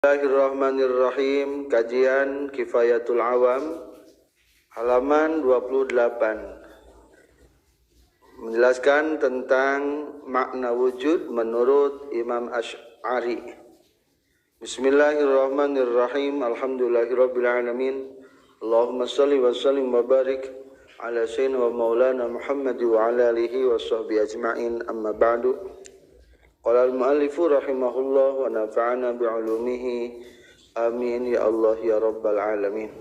Bismillahirrahmanirrahim. Kajian Kifayatul Awam halaman 28 menjelaskan tentang makna wujud menurut Imam Asy'ari. Bismillahirrahmanirrahim. Alhamdulillahirabbil alamin. Allahumma shalli wa sallim wa barik ala sayyidina wa maulana Muhammad wa ala alihi wa sahbihi ajma'in. Amma ba'du. Qala al-mu'allifu rahimahullah wa nafa'ana bi'ulumihi. Amin ya Allah ya rabbal alamin.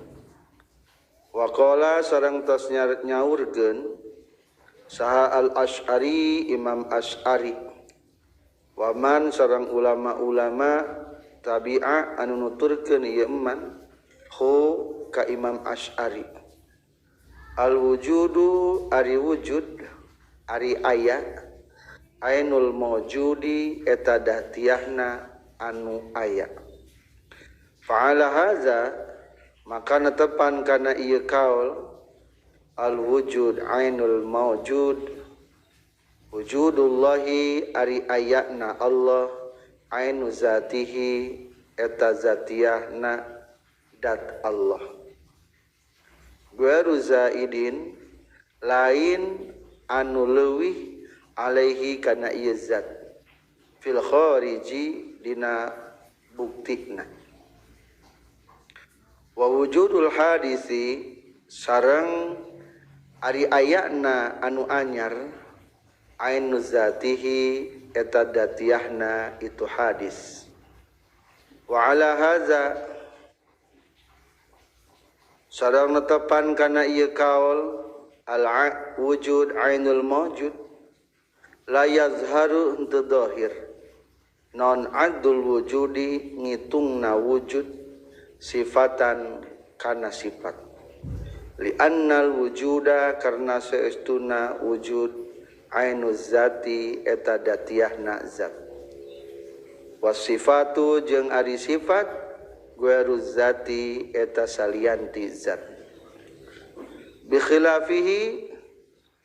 Wa qala sareng tos nyaurkeun saha al-Asy'ari, Imam Asy'ari, wa man sareng ulama-ulama tabi'a anu nuturkeun ieu man hu ka Imam Asy'ari. Al-wujudu ari wujud ari aya ainul mawjudi eta datiahna anu aya. Fa'ala hadza maka netepan kana ieu kaul al wujud ainul mawjud wujudullahi ari ayana Allah ainu zatihi eta zatiahna dat Allah. Gueru zaidin lain anu leuwih alaihi kana ieu zat fil khariji dina buktina. Wa wujudul hadisi sareng ari ayana anu anyar ainu zatihi eta datiahna itu hadis. Wa ala hadza sareng netepan kana ieu kaul al wujud ainul mawjud la yazharu henteu zahir non adul wujudi ngitungna wujud sifatan kana sifat li annal wujuda karna saestuna wujud ainuz zati eta datiahna zat wasifatu jeung ari sifat gueruz zati eta salianti zat bi khilafihi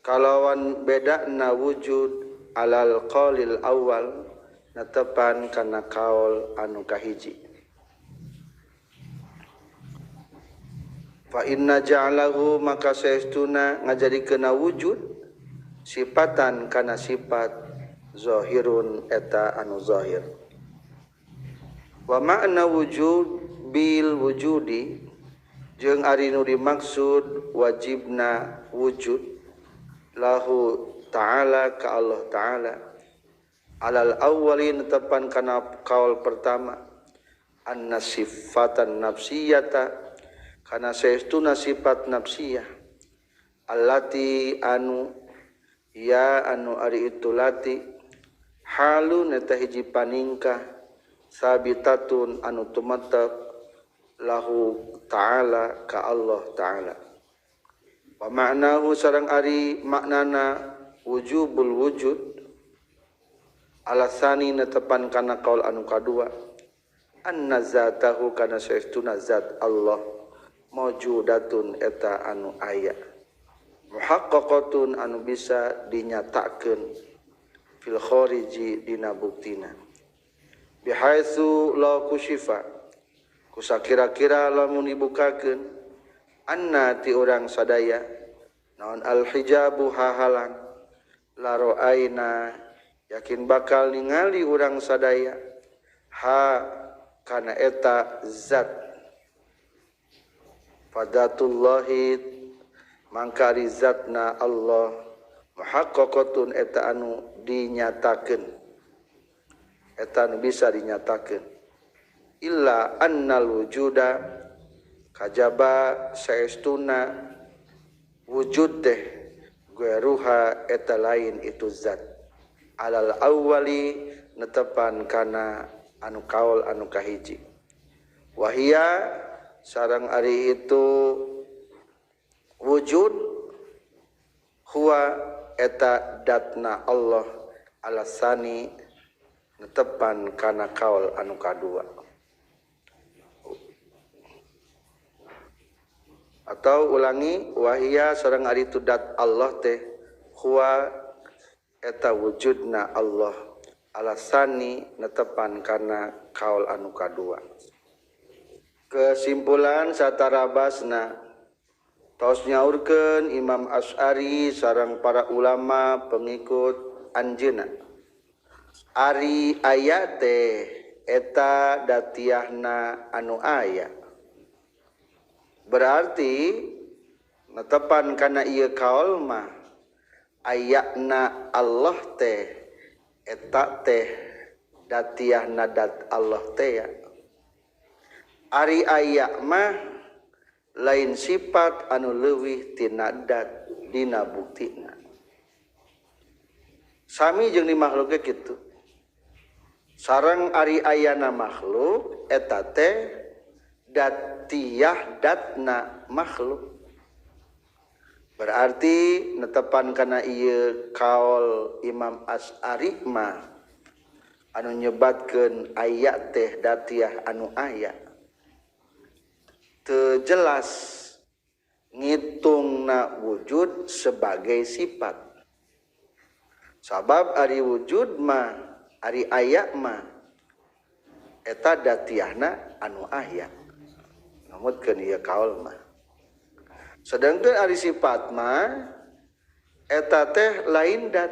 kalawan bedana wujud alal qalil awal netepan kana kaul anu kahiji. Fa inna ja'alahu maka saestuna ngajadikeun wujud sifatan kana sifat zahirun eta anu zahir. Wa ma'na wujud bil wujudi jeung ari nu dimaksud wajibna wujud lahu ta'ala ka Allah ta'ala alal awwalin tepan kana kaul pertama anna sifatan nafsiyata kana saestuna sifat nafsiyah allati anu ya anu ari itu lati halun eta hiji paningkah sabitatun anu tumetep lahu ta'ala ka Allah ta'ala. Wa ma'nahu sareng ari maknana wujubul wujud alasani netepan kana kaul anu kadua anna zatahu kana saestuna zat Allah mawjudatun eta anu aya muhaqqaqatun anu bisa dinyatakeun fil khariji dina buktina bihaitsu la kushifa kusakira-kira lamun dibukakeun anna ti urang sadaya naon al hijabu hahalang laro aina yakin bakal ningali urang sadaya ha kana eta zat fadatullahi mangka ari zatna Allah muhaqqaqatun eta anu dinyatakeun eta anu bisa dinyatakeun illa annal wujuda kajaba saestuna wujud teh gueruha eta lain itu zat alal awwali netepan kana anu kaul anu kahiji. Wahia sareng ari itu wujud huwa eta datna Allah alasani netepan kana kaul anu kadua. Atau ulangi wahia sareng ari itu dat Allah teh huwa eta wujudna Allah Alasani netepan kana kaul anu kadua. Kesimpulan satarabasna tos nyaurkeun Imam Asy'ari sareng para ulama pengikut anjeunna. Ari aya teh eta datiahna anu aya. Berarti netepan kana ieu kaul mah ayana Allah teh eta teh datiahna dat Allah teh ya. Ari aya mah lain sifat anu leuwih tina dat dina buktina. Sami jeung di makhluk ge kitu. Sareng ari ayana makhluk eta teh datiah datna makhluk. Berarti netepan kana ieu kaul Imam Asy'ari mah anu nyebatkeun aya teh datiah anu aya. Teu jelas ngitungna wujud sebagai sifat. Sabab ari wujud mah ari aya mah eta datiahna anu aya. Numutkeun ieu kaul mah. Sedangkan ari sifat mah eta teh lain dat.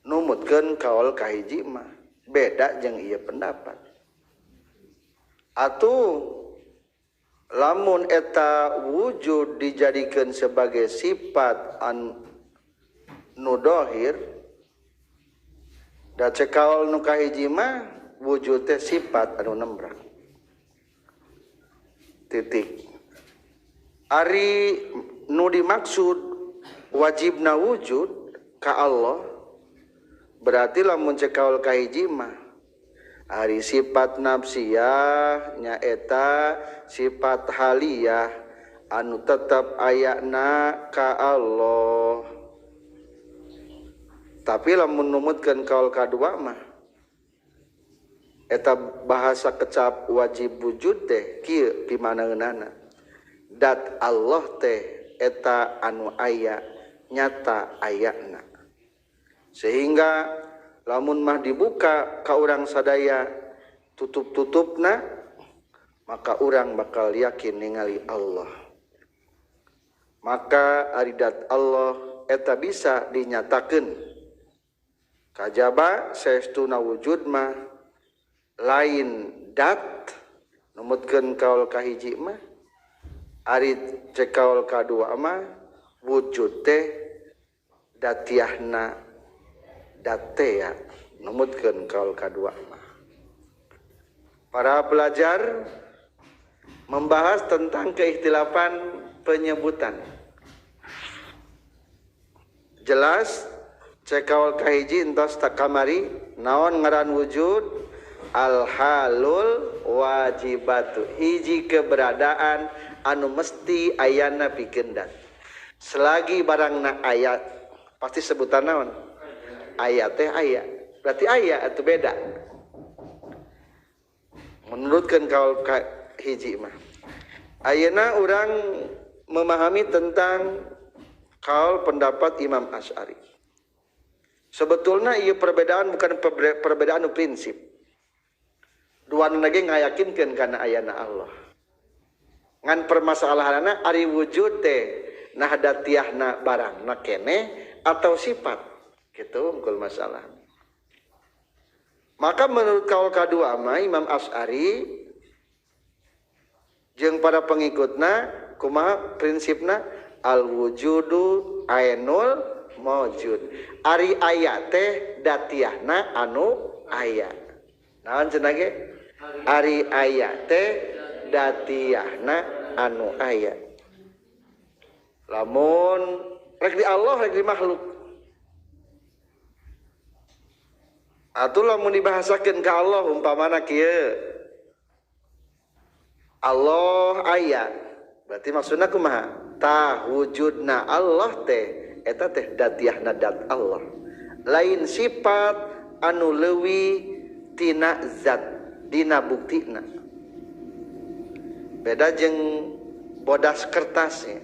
Numutkeun kaul kahiji mah beda jeung ieu pendapat. Atuh lamun eta wujud dijadikeun sebagai sifat anu dohir da cek kaul nu kahiji mah wujud teh sifat anu nembrak. Titik. Ari nu dimaksud wajibna wujud ka Allah berarti lamun cek kaul kahiji mah ari sifat nafsiyah nyaeta sifat haliyah anu tetep ayana ka Allah. Tapi lamun numutkeun kaul kadua mah eta bahasa kecap wajib wujud teh kieu pimanaeunana. Dat Allah teh eta anu aya nyata ayana. Sehingga lamun mah dibuka ka urang sadaya tutup-tutupna maka urang bakal yakin ningali Allah. Maka ari dat Allah eta bisa dinyatakeun. Kajaba saestuna wujud mah lain dat numutkeun kaul kahiji mah ari cek kaul kadua mah wujud teh datiahna datea numutkeun kaul kadua mah. Para pelajar membahas tentang keihtilafan penyebutan. Jelas cek kaul kahiji entos tak kamari naon ngaran wujud al halul wajibatu hiji keberadaan anu mesti ayana pikeun dat. Selagi barangna aya pasti sebutan naon? Aya teh aya. Berarti aya atau beda. Menurutkeun kaul hiji mah. Ayeuna urang memahami tentang kaul pendapat Imam Asy'ari. Sebetulnya ieu perbedaan bukan perbedaan prinsip. Duana ge ngayakinkeun kana ayana Allah. Ngan permasalahanna ari wujud teh nah datiahna barangna keneh atau sifat. Gitu unggul masalah. Maka menurut kaul kadua mah Imam Asy'ari jeung para pengikutna kumaha prinsipna al wujudu ainul maujud. Ari aya teh datiahna anu aya. Naon cenah ge? Ari aya teh datiahna anu aya. Lamun rek di Allah rek di makhluk. Atuh lamun dibahasakeun ka Allah umpamana kieu. Allah aya. Berarti maksudna kumaha? Tah wujudna Allah teh eta teh datiahna dat Allah. Lain sifat anu leuwih tina zat dina buktina. Beda jeung bodas kertasnya.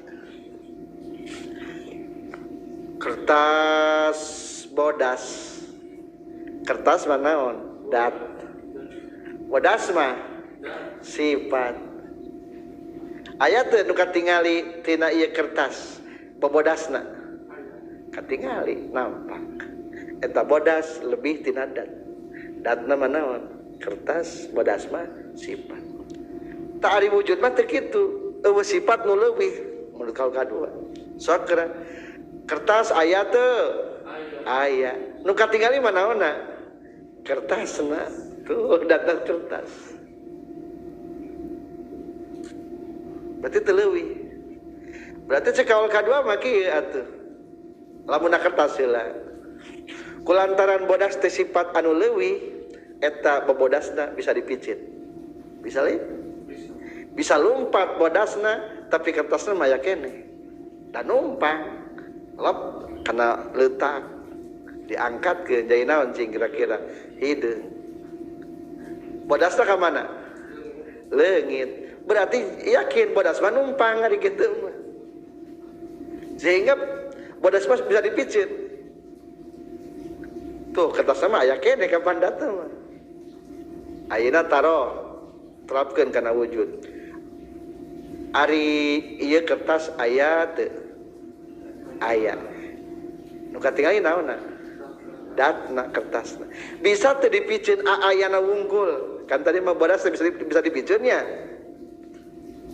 Kertas bodas. Kertas mah naon? Dat. Bodas mah sifat. Aya teu nu katingali tina ieu kertas bobodasna? Katingali nampak. Eta bodas lebih tina dat. Datna mah naon? Kertas, bodas mah sifat. Tak ari wujud mah teu kitu. Eueuh sifat nu leuwih menurut kaul kadua. Sok kertas aya teu? Aya. Nu katingali mah naonna? Kertasna. Tuh datang kertas. Berarti teu leuwih. Berarti cek kaul kadua mah kieu atuh. Lamun kertas heula. Kulantaran bodas teh sifat anu leuwih eta bobodasna bisa dipicit. Bisa lain? Bisa lompat bodasna tapi kertasna mah aya keneh. Dan numpang lop kana leutak diangkat ke jadi naon cing kira-kira hideung. Bodasna ka mana? Leungit. Berarti yakin bodas mah numpang ari kitu mah. Sehingga bodas mah bisa dipicit. Tuh kertasna mah aya keneh kapan datang mah. Ayeuna taro terapkeun kana wujud. Ari ieu kertas aya teu? Aya. Nu katingali naonna? Datna kertasna. Bisa teu dipiceun ayana wungkul. Kan tadi mah bodas bisa dipiceunnya.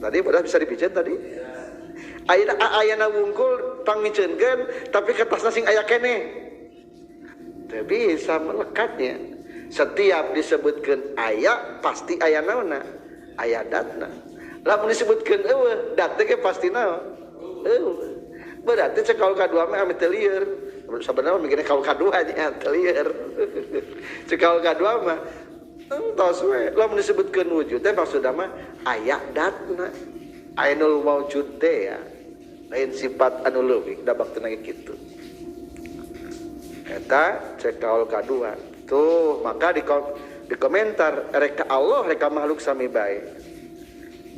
Tadi bodas bisa dipiceun tadi. Ayeuna ayana wungkul pangmiceunkeun tapi kertasna sing aya keneh. Teu bisa melekatnya. Setiap disebutkeun aya pasti aya naonna? Aya datna. Lamun disebutkeun eueuh, dat teh pasti naon? Eueuh. Berarti cek kaul kadua mah ame teu lieur. Sabenerna mikirna kaul kadua nya teu lieur. Cek kaul kadua mah entos we. Lamun disebutkeun wujud teh maksudna mah aya datna. Ainul maujud teh ya. Lain sifat anu leuwih da baktuna ge kitu. Eta cek kaul kadua. Tuh, maka di komentar reka Allah reka makhluk sami bae.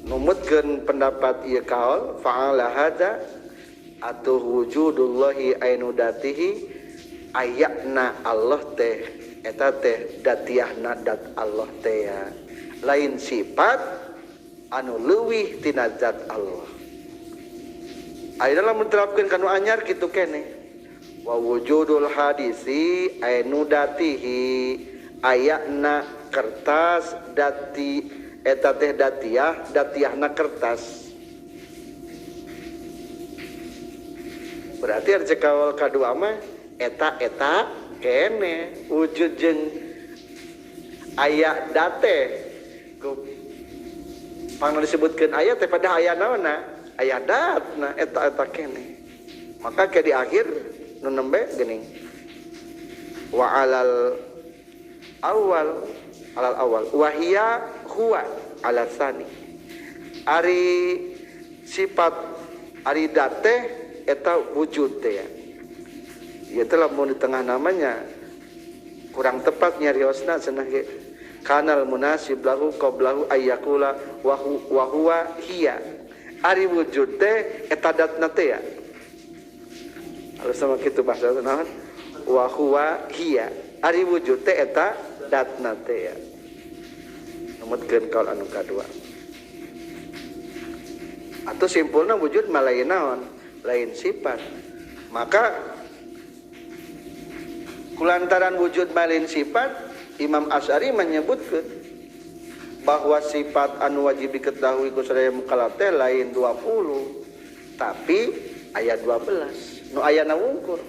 Numutkeun pendapat ieu kaul fa'ala hadza atuh wujudullahi ainu datihi ayana Allah teh eta teh datiahna dat Allah teh ya. Lain sifat anu leuwih tina zat Allah. Ayeuna lamun terapkeun kana anyar kitu keneh. Wa wujudul hadisi ainu datihi ayana kertas dati eta teh datiah datiahna kertas. Berarti arti kaul kadua mah eta eta kene wujud jeung aya date ku pangna disebutkeun aya teh pada aya naonna aya datna eta eta kene. Maka ke di akhir nu nembe geuning wa alal awal alal awal wahia huwa ala sani. Ari sifat ari date eta wujud teh ya. Ieu teh lamun di tengah namanya kurang tepat nyariosna cenah ge kanal munasib lahu qablahu ayyakula wa huwa hiya. Ari wujud teh eta datna teh ya. Halus sama kitu bahasa naon wa huwa hiya. Ari wujud teh eta datna teh ya. Numutkeun kaul anu kadua. Atau simpulna wujud mah lain naon? Lain sifat. Maka kulantaran wujud mah lain sifat, Imam Asy'ari menyebutkan bahwa sifat anu wajib diketahui ku sadaya mukallaf teh lain 20, tapi ayat 12. Nu ayana wungkur.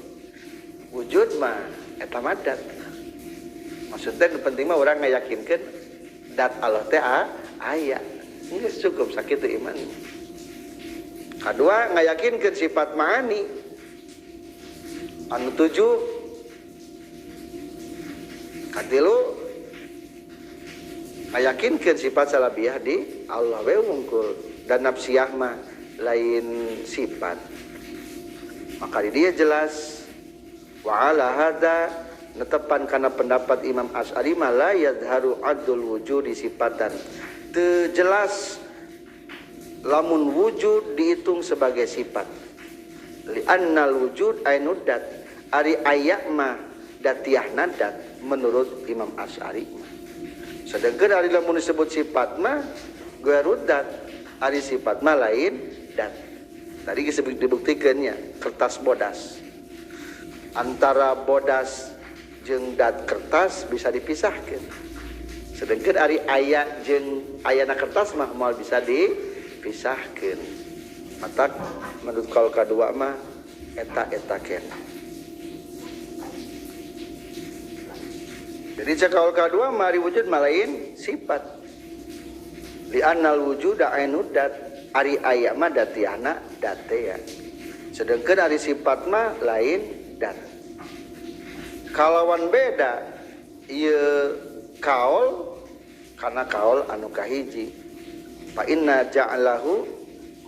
Wujud mah eta mah dat. Maksudnya nu penting mah urang ngayakinkeun dat Allah teh aya. Geus cukup sakitu iman. Kadua ngayakinkeun sifat ma'ani anu 7. Katilu ngayakinkeun sifat salabiah di Allah we wungkul dan nafsiyah mah lain sifat. Maka di dia jelas wa ala hadza netepan kana pendapat Imam Asy'ari mah la yadharu adul wujudi sifatan. Teu jelas lamun wujud dihitung sebagai sifat. Li annal wujud ainud dat. Ari aya mah datiahna dat, menurut Imam Asy'ari. Sedangkan ari lamun disebut sifat mah ghairu dat, ari sifat mah lain dat. Tadi disebut dibuktikannya kertas bodas. Antara bodas jeung dat kertas bisa dipisahkan. Sedangkan ari aya jeung ayana kertas mah moal bisa dipisahkan. Matak menurut kaul kadua mah eta-eta keneh. Jadi cek kaul kadua mah ari wujud mah lain sifat. Li annal wujuda ainu dat, ari aya mah datiana datea. Sedangkan ari sifat mah lain dat. Kalawan beda ieu kaul karena kaul anu kahiji. Fa inna ja'alahu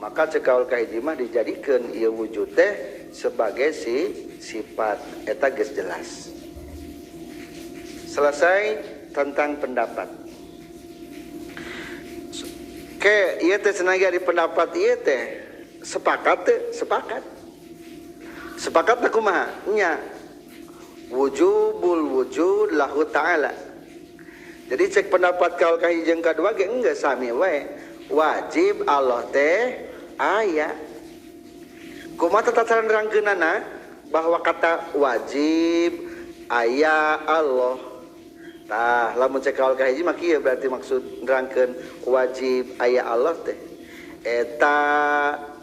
maka cek kaul kahiji mah dijadikeun ieu wujud teh sebagai si sifat eta geus jelas. Selesai tentang pendapat. Ke ieu teh cenah ari pendapat ieu teh sepakat teh sepakat. Sepakat na kumaha? Nya. Wujubul wujud lahu ta'ala. Jadi cek pendapat kaul kahiji jeung kadua ge enggeus sami wae. Wajib Allah teh aya. Kumaha tata cara nerangkeunana bahwa kata wajib aya Allah. Tah lamun cek kaul kahiji mah kieu berarti maksud nerangkeun wajib aya Allah teh. Eta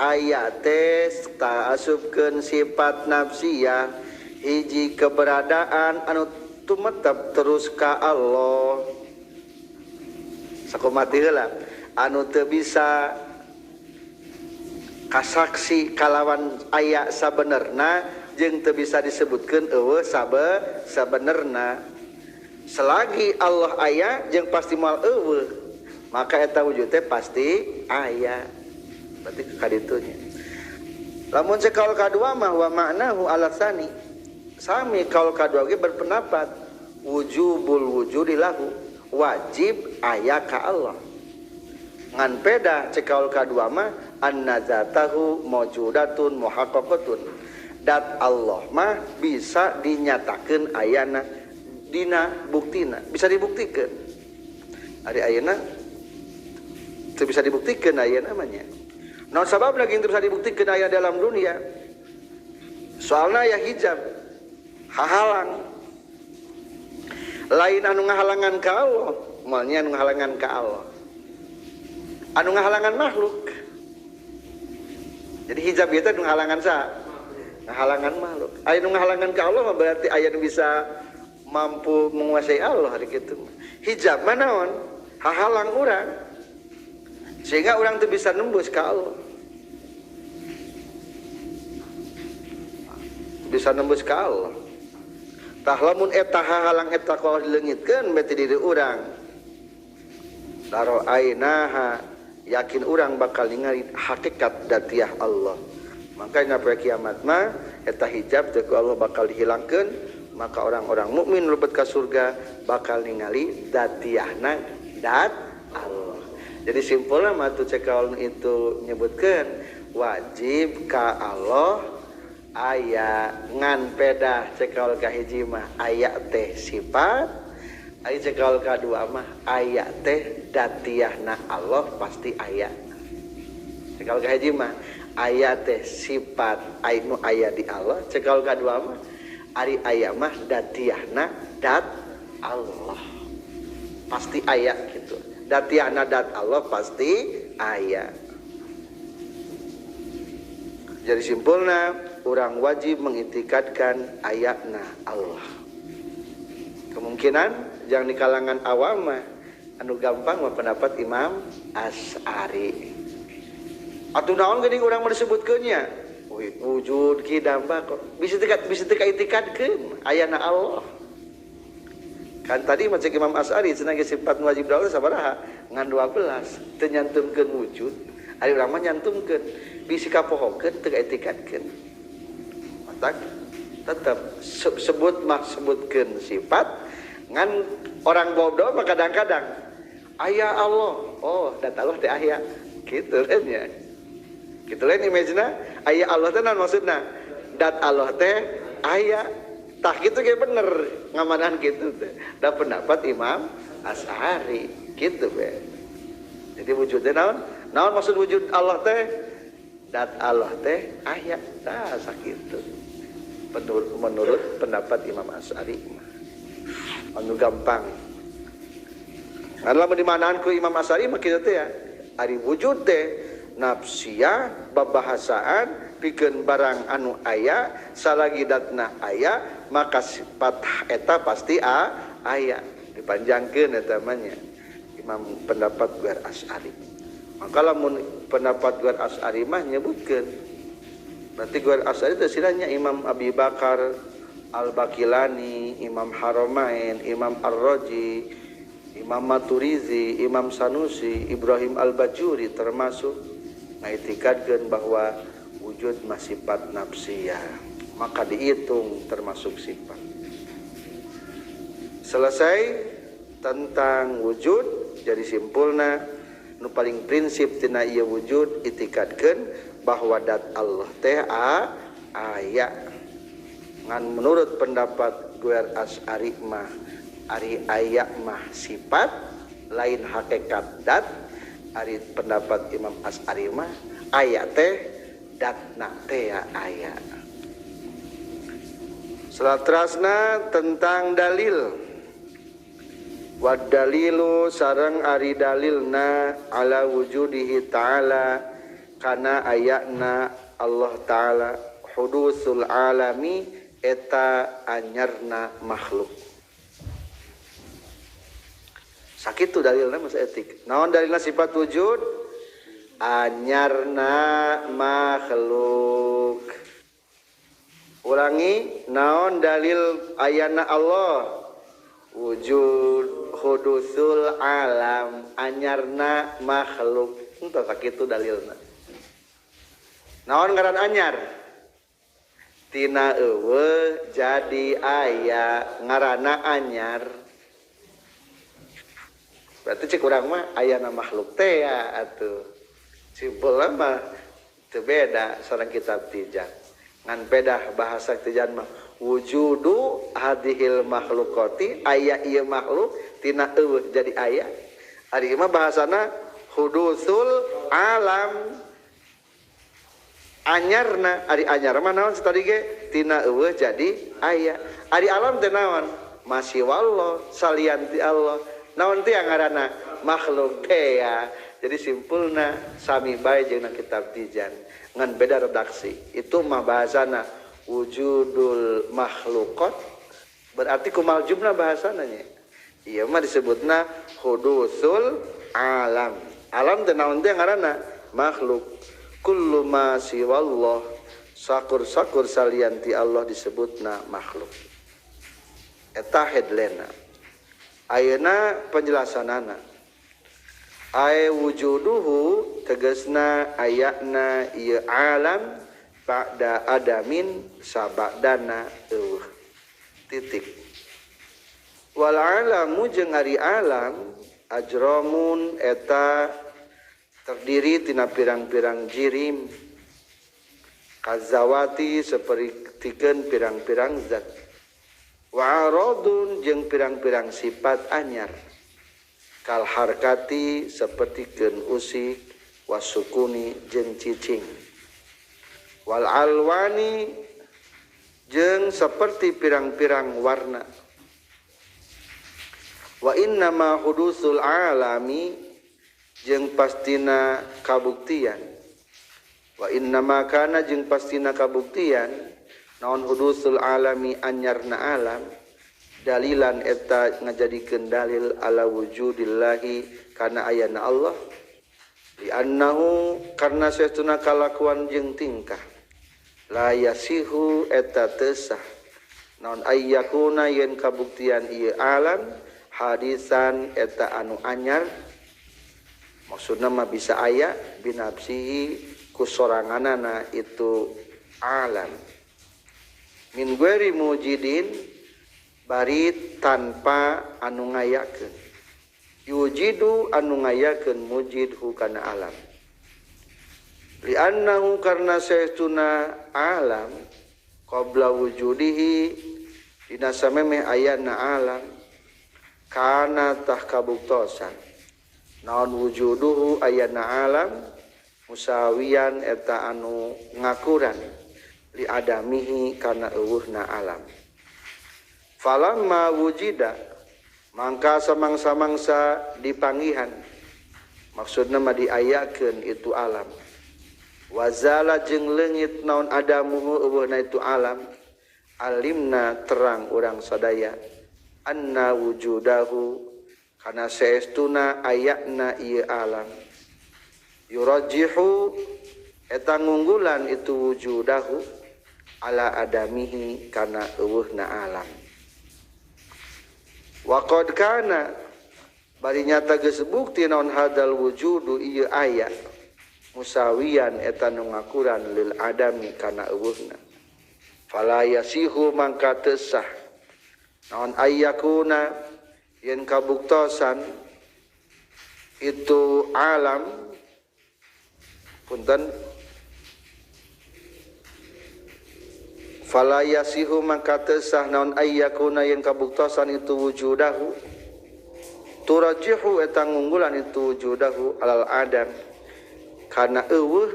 aya teh ta asupkeun sifat nafsiyah hiji keberadaan anu tumetep terus ka Allah. Sakumati heula anu teu bisa kasaksi kalawan aya sabenerna jeung teu bisa disebutkeun eueuh sabenerna. Selagi Allah aya jeung pasti moal eueuh, maka eta wujud teh pasti aya. Berarti kaditunya. Lamun cek kaul kadua mah wa ma'nahu alasani. Sami kaul kadua ge berpendapat wujubul wujudi lahu, wajib aya ka Allah. Ngan peda cek kaul kadua mah annazatahu mawjudatun muhaqqaqatun. Dat Allah mah bisa dinyatakeun ayana dina buktina, bisa dibuktikan. Ari ayeuna teu bisa dibuktikan ayeuna mah nya. Naon sababna teu bisa dibuktikan aya dalam dunia? Soalna ya hijab, hahalang. Lain anu ngahalangan ka Allah, moalnya anu ngahalangan ka Allah. Anu ngahalangan makhluk. Jadi hijab ieu teh nu ngahalangan saha? Ngahalangan makhluk. Aya nu ngahalangan ka Allah mah berarti aya nu bisa mampu menguasai Allah hari kitu. Hijab mah naon? Hahalang urang. Sehingga orang teu bisa nembus ka Allah. Bisa nembus ka Allah. Tah lamun eta hahalang eta ku Allah dileungitkeun berarti diri urang. Laro ainaha yakin urang bakal ningali hakikat datiah Allah. Makanya poe kiamat mah eta hijab teh ku Allah bakal dihilangkeun. Maka orang-orang mukmin lebet ka surga bakal ningali datiahna dat Allah. Jadi simpulna mah tu cek kaul itu nyebutkeun wajib ka Allah aya ngan pedah cek kaul kahiji mah aya teh sifat, aya cek kaul kadua mah aya teh datiahna Allah pasti aya. Cek kaul kahiji mah aya teh sifat anu aya di Allah, cek kaul kadua mah ari aya mah datiahna dat Allah pasti aya gitu. Datiahna dat Allah pasti aya. Jadi simpulna orang wajib mengitikadkan ayatna Allah. Kemungkinan jangan di kalangan awam mah anu gampang mah pendapat Imam Asy'ari. Atuh naon geuning urang mah disebutkeunnya? Wujud kidam kok bisa teka itikadkeun ayana Allah. Kan tadi macam Imam Asy'ari cenah ge sifat wajib Allah sabaraha ngan 12 teu nyantumkeun wujud. Ari urang mah nyantumkeun bisi kapohokeun teu itikadkeun. Matak tetep sebut mah sebutkeun sifat ngan orang bodoh mah kadang-kadang aya Allah. Oh, dat Allah teh aya. Kitu kan ya. Kitu lain image-na aya Allah teh naon maksudna? Dat Allah teh aya. Tah kitu ge bener ngamanan kitu teh. Da pendapat Imam Asy'ari kitu we. Jadi wujudnya naon? Naon maksud wujud Allah teh? Dat Allah teh aya tah sakitu. Menurut pendapat Imam Asy'ari mah. Anu gampang. Ngan lamun dimanaan ku Imam Asy'ari mah kitu teh ya. Ari wujud teh nafsiyah babahasaan pikeun barang anu aya salagi datna aya maka sifat eta pasti aya dipanjangkeun eta mah nya Imam pendapat Guer Asy'ari. Maka lamun pendapat Guer Asy'ari mah nyebutkeun berarti Guer Asy'ari teh silanya Imam Abi Bakar Al-Baqilani, Imam Haramain, Imam Ar-Raji, Imam Maturizi, Imam Sanusi, Ibrahim Al-Bajuri termasuk ngaitikadkeun bahwa wujud mah sifat nafsiyah, maka dihitung termasuk sifat. Selesai tentang wujud, jadi simpulna nu paling prinsip tina ieu wujud itikadkeun bahwa dat Allah teh aya. Ngan menurut pendapat Guer Asy'ari mah ari aya mah sifat lain hakikat dat. Ari pendapat Imam Asy'ari mah aya teh datna teh aya. Selatrasna tentang dalil. Wad dalilu sareng ari dalilna ala wujudihi ta'ala kana ayana Allah ta'ala hudusul alami eta anyarna makhluk. Sakitu dalilna masa etik. Naon dalilna sifat wujud? Anyarna makhluk. Ulangi, naon dalil ayana Allah? Wujud hudusul alam, anyarna makhluk. Entah sakitu dalilna. Naon ngaran anyar? Tina eueuh jadi aya ngaranna anyar. Berarti cek urang mah ayana makhluk teh ya atuh. Simpulna mah teu beda sareng kitab Tijan. Ngan pedah bahasa Tijan mah wujudu hadhil makhluqati aya ieu makhluk tina eueuh jadi aya. Ari mah bahasana hudusul alam. Anyarna ari anyar mah naon tadi ge tina eueuh jadi aya. Ari alam teh naon? Masih wallah salian ti Allah. Naon teh ngaranna makhluk teh ya. Jadi simpulna sami bae jeung kitab Tijan ngan beda redaksi. Itu mah bahasana wujudul makhluqat berarti kumal jumlah bahasana nya. Ieu mah disebutna hudusul alam. Alam teh naon teh ngaranna makhluk. Kullu ma siwallah sakur-sakur salian ti Allah disebutna makhluk. Eta headline-na. Ayeuna penjelasanana. Ay wujuduhu tegasna ayana ieu alam ba'da adamin sabadana eueuh. Titik. Wal alamu jeung ari alam ajramun eta terdiri tina pirang-pirang jirim kazawati sapertikeun pirang-pirang zat wa aradun jeung pirang-pirang sifat anyar kal harkati sapertikeun usik wasukuni jeung cicing wal alwani jeung seperti pirang-pirang warna wa inna ma hudusul alami jeung pastina kabuktian wa inna ma kana jeung pastina kabuktian naon hudusul alami anyarna alam dalilan eta ngajadikeun dalil ala wujudillahi kana ayana Allah li annahu karna saestuna kalakuan jeung tingkah la yasihu eta teu sah naon ayyakuna yen kabuktian ieu alam hadisan eta anu anyar maksudna mah bisa aya binafsihi ku soranganana itu alam min ghairi mujidin bari tanpa anu ngayakeun yujidu anu ngayakeun mujid hukana alam li'annahu karna saestuna alam qabla wujudihi Dina samemeh ayana alam kana tah kabuktosan naon wujuduhu ayana alam musawiyan eta anu ngakuran li adamihi kana eueuhna alam. Falamma wujida mangka samangsa-mangsa dipanggihan maksudna mah diayakeun itu alam. Wazala jeung leungit naon adamuhu eueuhna itu alam alimna terang urang sadaya anna wujudahu kana saestuna ayana ieu alam yurajihu eta ngunggulan itu wujudahu ala adamihi kana eueuhna alam. Wa qad kana bari nyata geus bukti naon hadal wujudu ieu aya musawiyan eta nu ngakuran lil adami kana eueuhna. Fala yasihu mangka teu sah naon ayyakuna yen kabuktosan itu alam punten fala yasihu mangka teu sah naon ayyakuna yen kabuktosan itu wujudahu turajihu eta ngunggulan itu wujudahu alal adam kana eueuh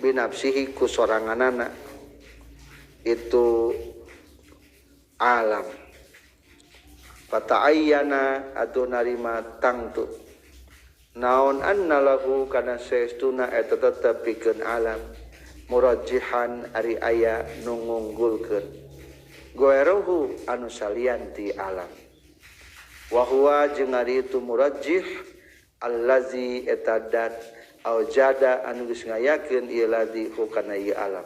binafsihi ku soranganana itu alam. Fata'ayyana atuh narima tangtu naon anna lahu kana saestuna eta tetep pikeun alam murajjihan ari aya nu ngunggulkeun goerohu anu salian ti alam. Wa huwa jeung ari itu murajjih allazi eta dat au jada anu geus ngayakeun ieu ladzi hukana ieu alam.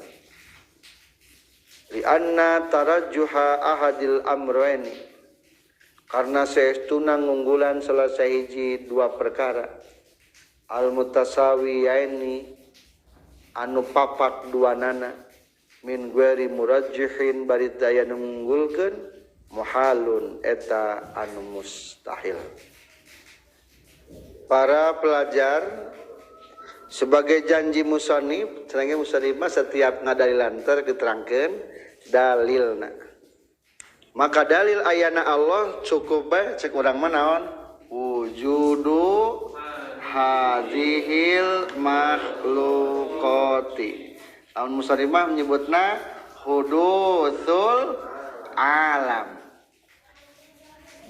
Li anna tarajjuha ahadil amraini karena saestuna ngunggulan salah sahiji dua perkara al mutasawiyaini anu papak dua nana min gueri murajjihin bari daya nu ngunggulkeun muhalun eta anu mustahil. Para pelajar sebagai janji musonif, terangnya musonif mah setiap ngadalilan ter diterangkeun dalilna. Maka dalil ayana Allah cukup bae cek urang mah naon? Wujudu hadhil makhluqati. Lamun musonif mah menyebutna hudutsul alam.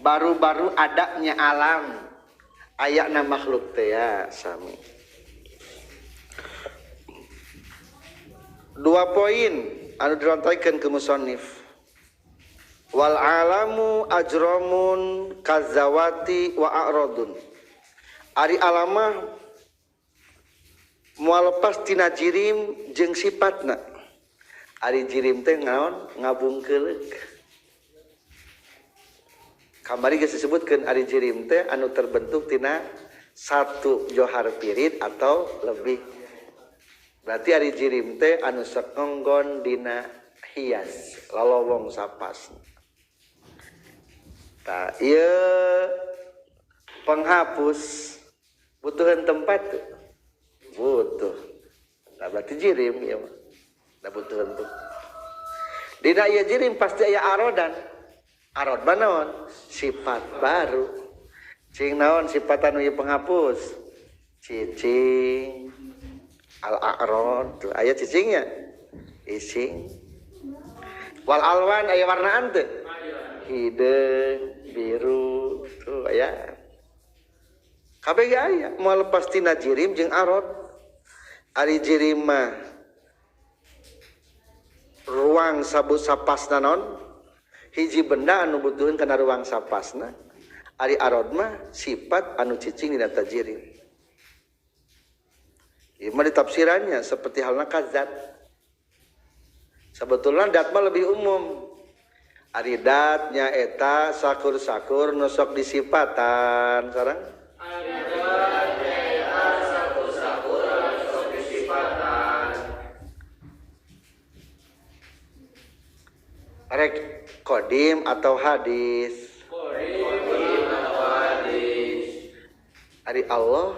Baru-baru adanya alam ayana makhluk teh ya sami. Dua poin anu dirontoikeun ke musonif. Wal alamu ajramun kazawati wa a'radun. Ari alamah moal lepas tina jirim jeung sifatna. Ari jirim teh naon? Ngabungkeuleuk. Kamari geus disebutkeun ari jirim teh anu terbentuk tina satu johar pirit atau lebih. Berarti ari jirim teh anu sekonggon dina hias lalowong sapas. Tah ieu penghapus butuhan tempat tuh. Butuh. Tah berarti jirim ieu mah. Da butuhan tuh. Dina ieu jirim pasti aya arodan. Arod mah naon? Sifat baru. Cing naon sifat anu ieu penghapus? Cicing. Al-a'rad tuh aya cicingnya. Ising. Wal alwan aya warnaan teu? Hideung, biru tuh aya. Kabeh ge aya moal lepas tina jirim jeung arod. Ari jirim mah ruang sabu sapasna naon? Hiji benda anu butuheun kana ruang sapasna. Ari arod mah sifat anu cicing dina tajirim. Ieu mah ditafsirannya seperti halna kazat. Sebetulnya dat mah lebih umum. Ari datnya eta sakur-sakur nu sok disipatan sareng. Ari datnya eta sakur-sakur nu sok disipatan. Rek kodim atau hadis? Kodim atau hadis. Ari Allah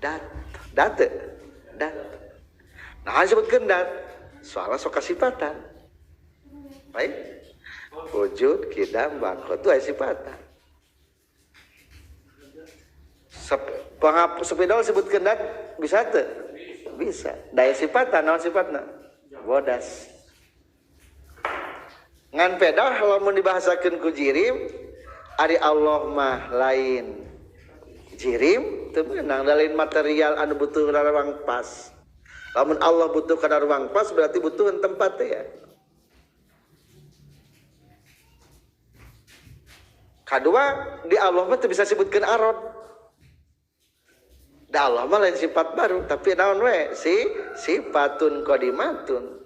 dat. Dat dat. Nah disebutkeun dat soalnya sok kasipatan. Baik. Wujud kidam bako itu aya sifatan. Sepidol sebutkeun dat bisa teu? Bisa. Daya sifatan naon sifatna? Bodas. Ngan pedah lamun dibahasakeun ku jirim ari Allah mah lain jirim teu meunang lain material anu butuh ruang pas. Lamun Allah butuh kana ruang pas berarti butuh tempat teh ya. Kadua di Allah mah teu bisa sebutkeun arad. Da Allah mah lain sifat baru tapi naon we si sifatun qadimatun.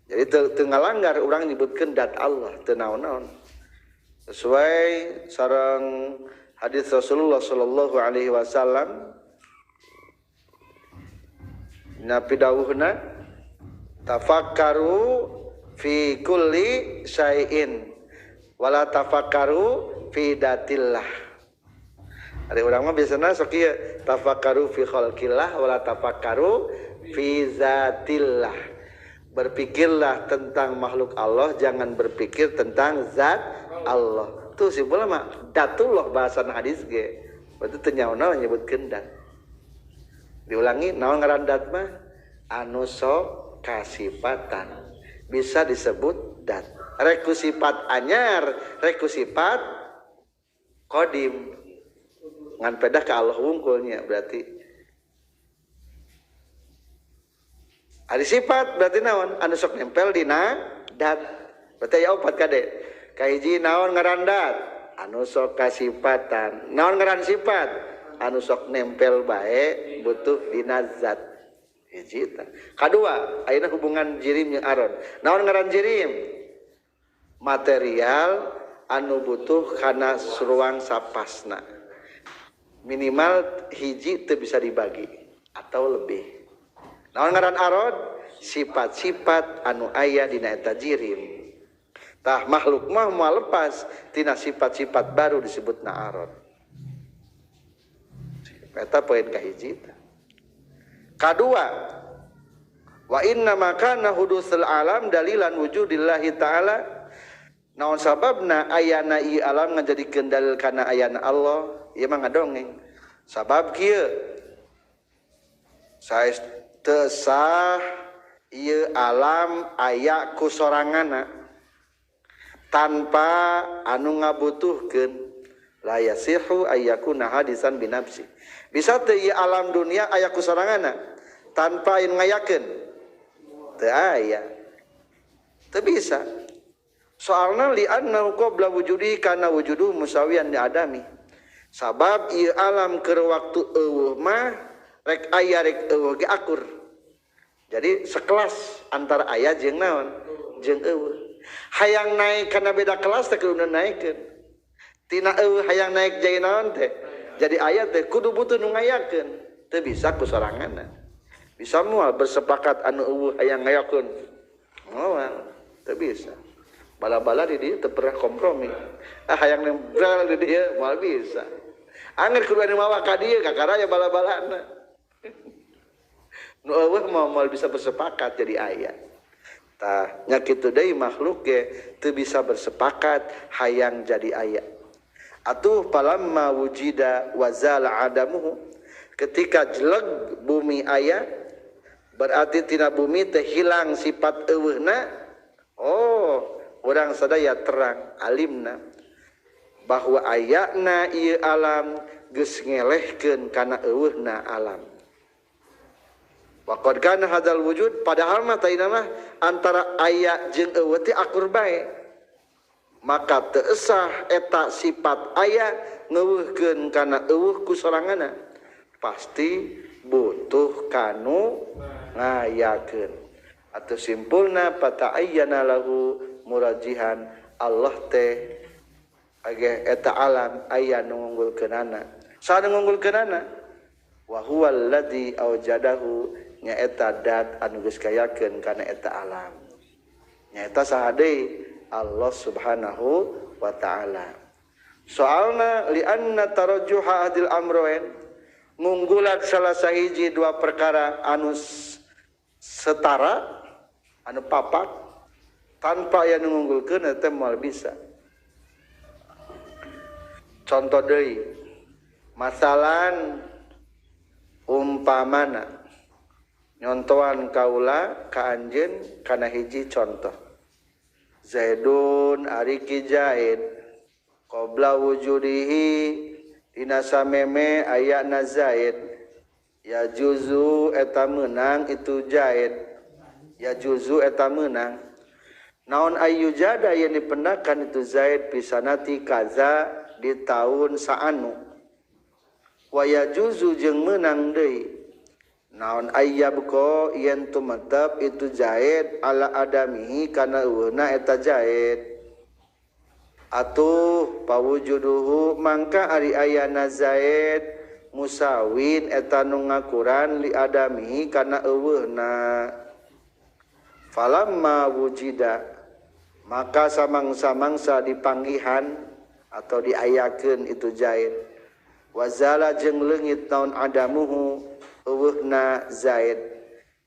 Jadi teu ngalanggar urang nyebutkeun dat Allah teu naon-naon. Sesuai sareng hadis Rasulullah sallallahu alaihi wasallam Nabi dawuhna tafakkaru fi kulli syai'in wala tafakkaru fi datillah. Ari urang mah biasana sok ieu tafakkaru fi khalqillah wala tafakkaru fi zatillah. Berpikirlah tentang makhluk Allah, jangan berpikir tentang zat Allah. Tuh simpulna mah datullah bahasan hadis ge. Berarti teu nyaona nyebutkeun dat. Diulangi naon ngaran dat mah? Anu sok kasipatan. Bisa disebut dat. Rek ku sifat anyar, rek ku sifat qadim. Ngan pedah ka Allah wungkulnya berarti. Ari sifat berarti naon? Anu sok nempel dina dat. Berarti aya opat kade. Kahiji naon ngaran dat? Anu sok kasipatan. Naon ngaran sifat? Anu sok nempel bae butuh dina zat. Hiji tah. Kadua, ayeuna hubungan jirim jeung aron. Naon ngaran jirim? Material anu butuh kana ruang sapasna. Minimal hiji teu bisa dibagi atau lebih. Naon ngaran arad? Sifat-sifat anu aya dina eta jirim. Tah makhluk mah moal lepas tina sifat-sifat baru disebutna arad. Eta poin kahiji tah. Kadua, wa inna ma kana hudusul alam dalilan wujudillahi ta'ala. Naon sababna ayana ieu alam ngajadikeun dalil kana ayana Allah? Ieu mah ngadongeng. Sabab kieu saes teu sah ieu alam aya ku soranganna tanpa anu ngabutuhkeun. La yasihu ayyakuna hadisan binafsi. Bisa teu ieu alam dunia aya ku soranganna tanpa anu ngayakeun? Teu aya. Teu bisa. Soalna li annahu qabla wujudi kana wujudu musawiyan li adami. Sabab ieu alam keur waktu eueuh mah rek aya rek eueuh ge akur. Jadi sekelas antara aya jeung naon? Jeung eueuh. Hayang naik kana beda kelas teh kudu naikeun. Tina eueuh hayang naik jadi naon teh? Jadi aya teh kudu butuh nu ngayakeun. Teu bisa ku soranganna. Bisa moal bersepakat anu eueuh hayang ngayakeun. Moal, teu bisa. Bala-bala di dieu teu pernah kompromi. Ah hayang nempel di dieu moal bisa. Angger kudu anu mawa ka dieu kakara aya bala-balana. Nu eueuh moal bisa bersepakat jadi aya. Tah nya kitu deui makhluk ge teu bisa bersepakat hayang jadi aya. Atuh palamma wujida wa zala adamuhu. Ketika jeleg bumi aya berarti tina bumi teh hilang sifat eueuhna. Oh, urang sadaya terang alimna bahwa ayana ieu alam geus ngelehkeun kana eueuhna alam. Waqad kana hadzal wujud padahal mah taina mah antara aya jeung eueuh teh akur bae. Maka teu esah eta sifat aya ngeuweuhkeun kana eueuh ku soranganna. Pasti butuh kanu ngayakeun. Atau simpulna pata'ayyana lahu murajihan Allah teh age eta alam aya nu ngunggulkeunana. Saha nu ngunggulkeunana? Wa huwal ladzi aujadahu nyaeta dat anu geus kayakeun kana eta alam. Nyaeta saha deui? Allah Subhanahu wa ta'ala. Soalna li'anna tarajjuha adil amroen ngunggulan salah sahiji dua perkara anu setara anu papak Tanpa aya nu ngunggulkeun eta moal bisa. Contoh deui, masalan umpamana nyontoan kaula ka anjeun kana hiji contoh. Zaidun ari ki Zaid qabla wujudihi dina sameme ayana Zaid ya juzu eta meunang itu Zaid ya juzu eta meunang naon ayyujada yen dipendakan itu Zaid pisanati kaza di tahun saanu wa ya juzu jeung meunang deui naon ayyabqa yen tumetep itu Zaid ala adamihi kana eueuna eta Zaid atuh pawujuduhu mangka ari ayana Zaid musawin eta nu ngakuran li adamihi kana eueuhna falamma wujida maka samangsa-mangsa dipanggihan atau diayakeun itu Zaid wazala jeung leungit naon adamuhu eueuhna Zaid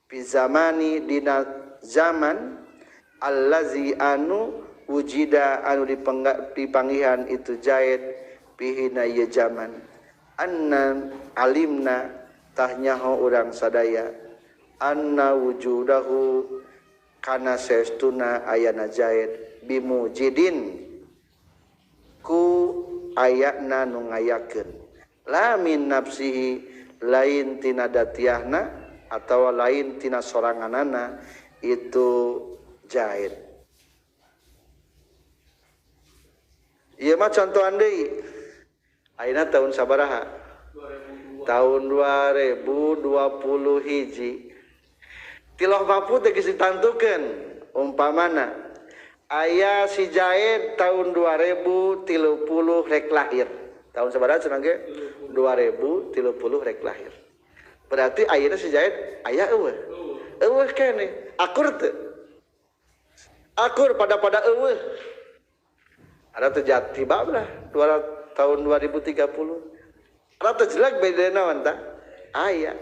fi zamani dina zaman allazi anu wujida anu dipanggihan itu Zaid pihina ieu zaman anna alimna tahnyaho urang sadaya anna wujudahu kana saestuna ayana Zaid bimujidin ku ayana nu ngayakeun la min nafsihi lain tina datiahna atawa lain tina soranganana itu Zaid. Ieu mah contohan deui. Ayeuna tahun sabaraha? Tahun 2020 hiji. Ti Lauh Mahfuz teh geus ditantukeun umpamana aya si Zaid tahun 2030 rek lahir. Tahun sabaraha cenah ge? 2030 rek lahir. Berarti ayeuna si Zaid aya eueuh. Eueuh keneh. Akur teu? Akur pada eueuh. Ada terjadi tiba lah tahun 2030. Ada terjelek beda naon tah? Aya.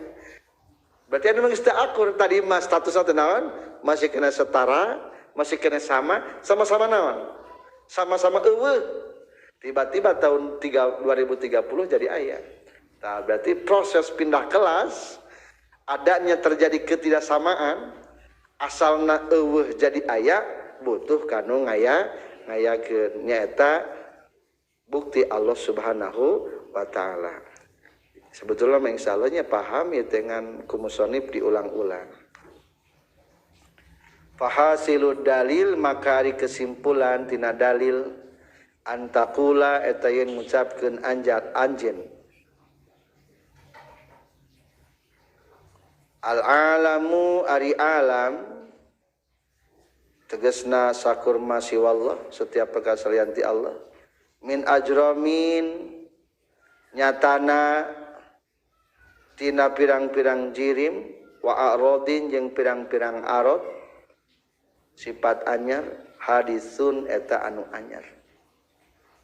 Berarti anu geus teu akur tadi mah statusna teh naon? Masih kena setara, masih kena sama, sama-sama naon? Sama-sama eueuh. Tiba-tiba tahun 2030 jadi aya. Nah, berarti proses pindah kelas adanya terjadi ketidaksamaan asalna eueuh jadi aya butuh kanu ngaya ngayakeun nyaeta bukti Allah Subhanahu wa taala. Sebetulnya insyaallah paham ya dengan kumusonib diulang-ulang. Fahasilud dalil maka ari kesimpulan tina dalil antakula eta yen ngucapkeun anjat anjeun al alamu ari alam tegesna sakur masiwallah setiap perkara salian ti Allah min ajromin nyatana tina pirang-pirang jirim wa arodin jeung pirang-pirang arod sifat anyar hadisun eta anu anyar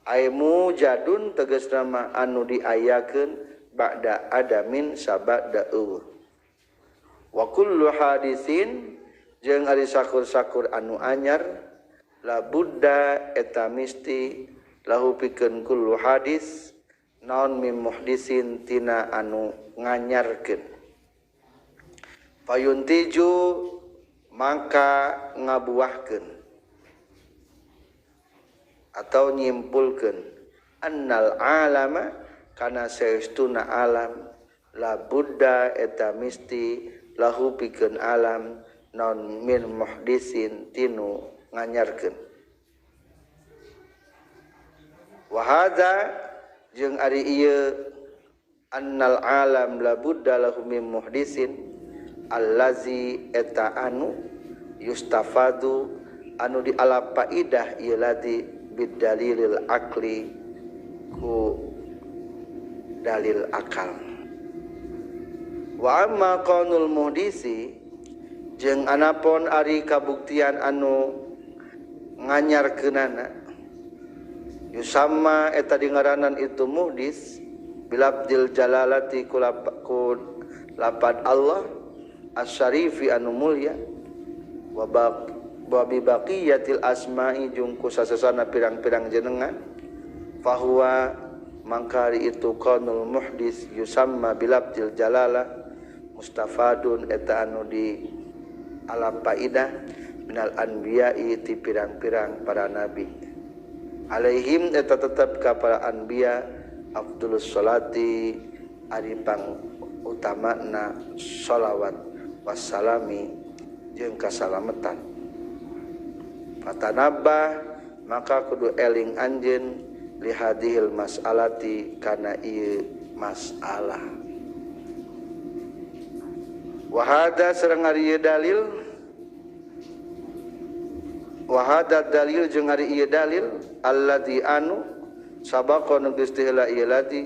aimu jadun tegesna ma anu diayakeun ba'da adamin sabada eueuh wa kullu hadisin jeung ari sakur-sakur anu anyar la budda eta misti lahu pikeun kullu hadis naon mim muhdisin tina anu nganyarkeun fayuntiju maka ngabuahkeun atau nyimpulkeun annal alama kana saestuna alam la budda eta misti lahu pikeun alam non min muhdisin tinu nganyarkeun wa hadza jeung ari ieu annal alam la budda lahu min muhdisin allazi eta anu yustafadu anu dialap faidah ieu ladi bidalilil akli ku dalil akal wa amma qaulul muhdisi jeung anapon ari kabuktian anu nganyarkeunana yusamma eta dingaranan itu muhdis bilabdil jalalati ku lapad Allah asyarifi anu mulya wa wa bi baqiyatil asma'i jeung ku sasasana pirang-pirang jenengan fahuwa mangkari itu qaulul muhdis yusamma bilabdil jalalah mustafadun eta anu di alam faidah minal anbiya'i ti pirang-pirang para nabi alaihim eta tetep ka para anbiya afdhalus salati ari pang utamana shalawat wassalami jeung kasalametan fatanabah maka kudu eling anjeun lihadihil mas'alati kana ieu masalah wahada sareng ari ieu dalil wahada dalil jeung ari ieu dalil alladzi anu sabaqa nu geus teu heula ieu ladi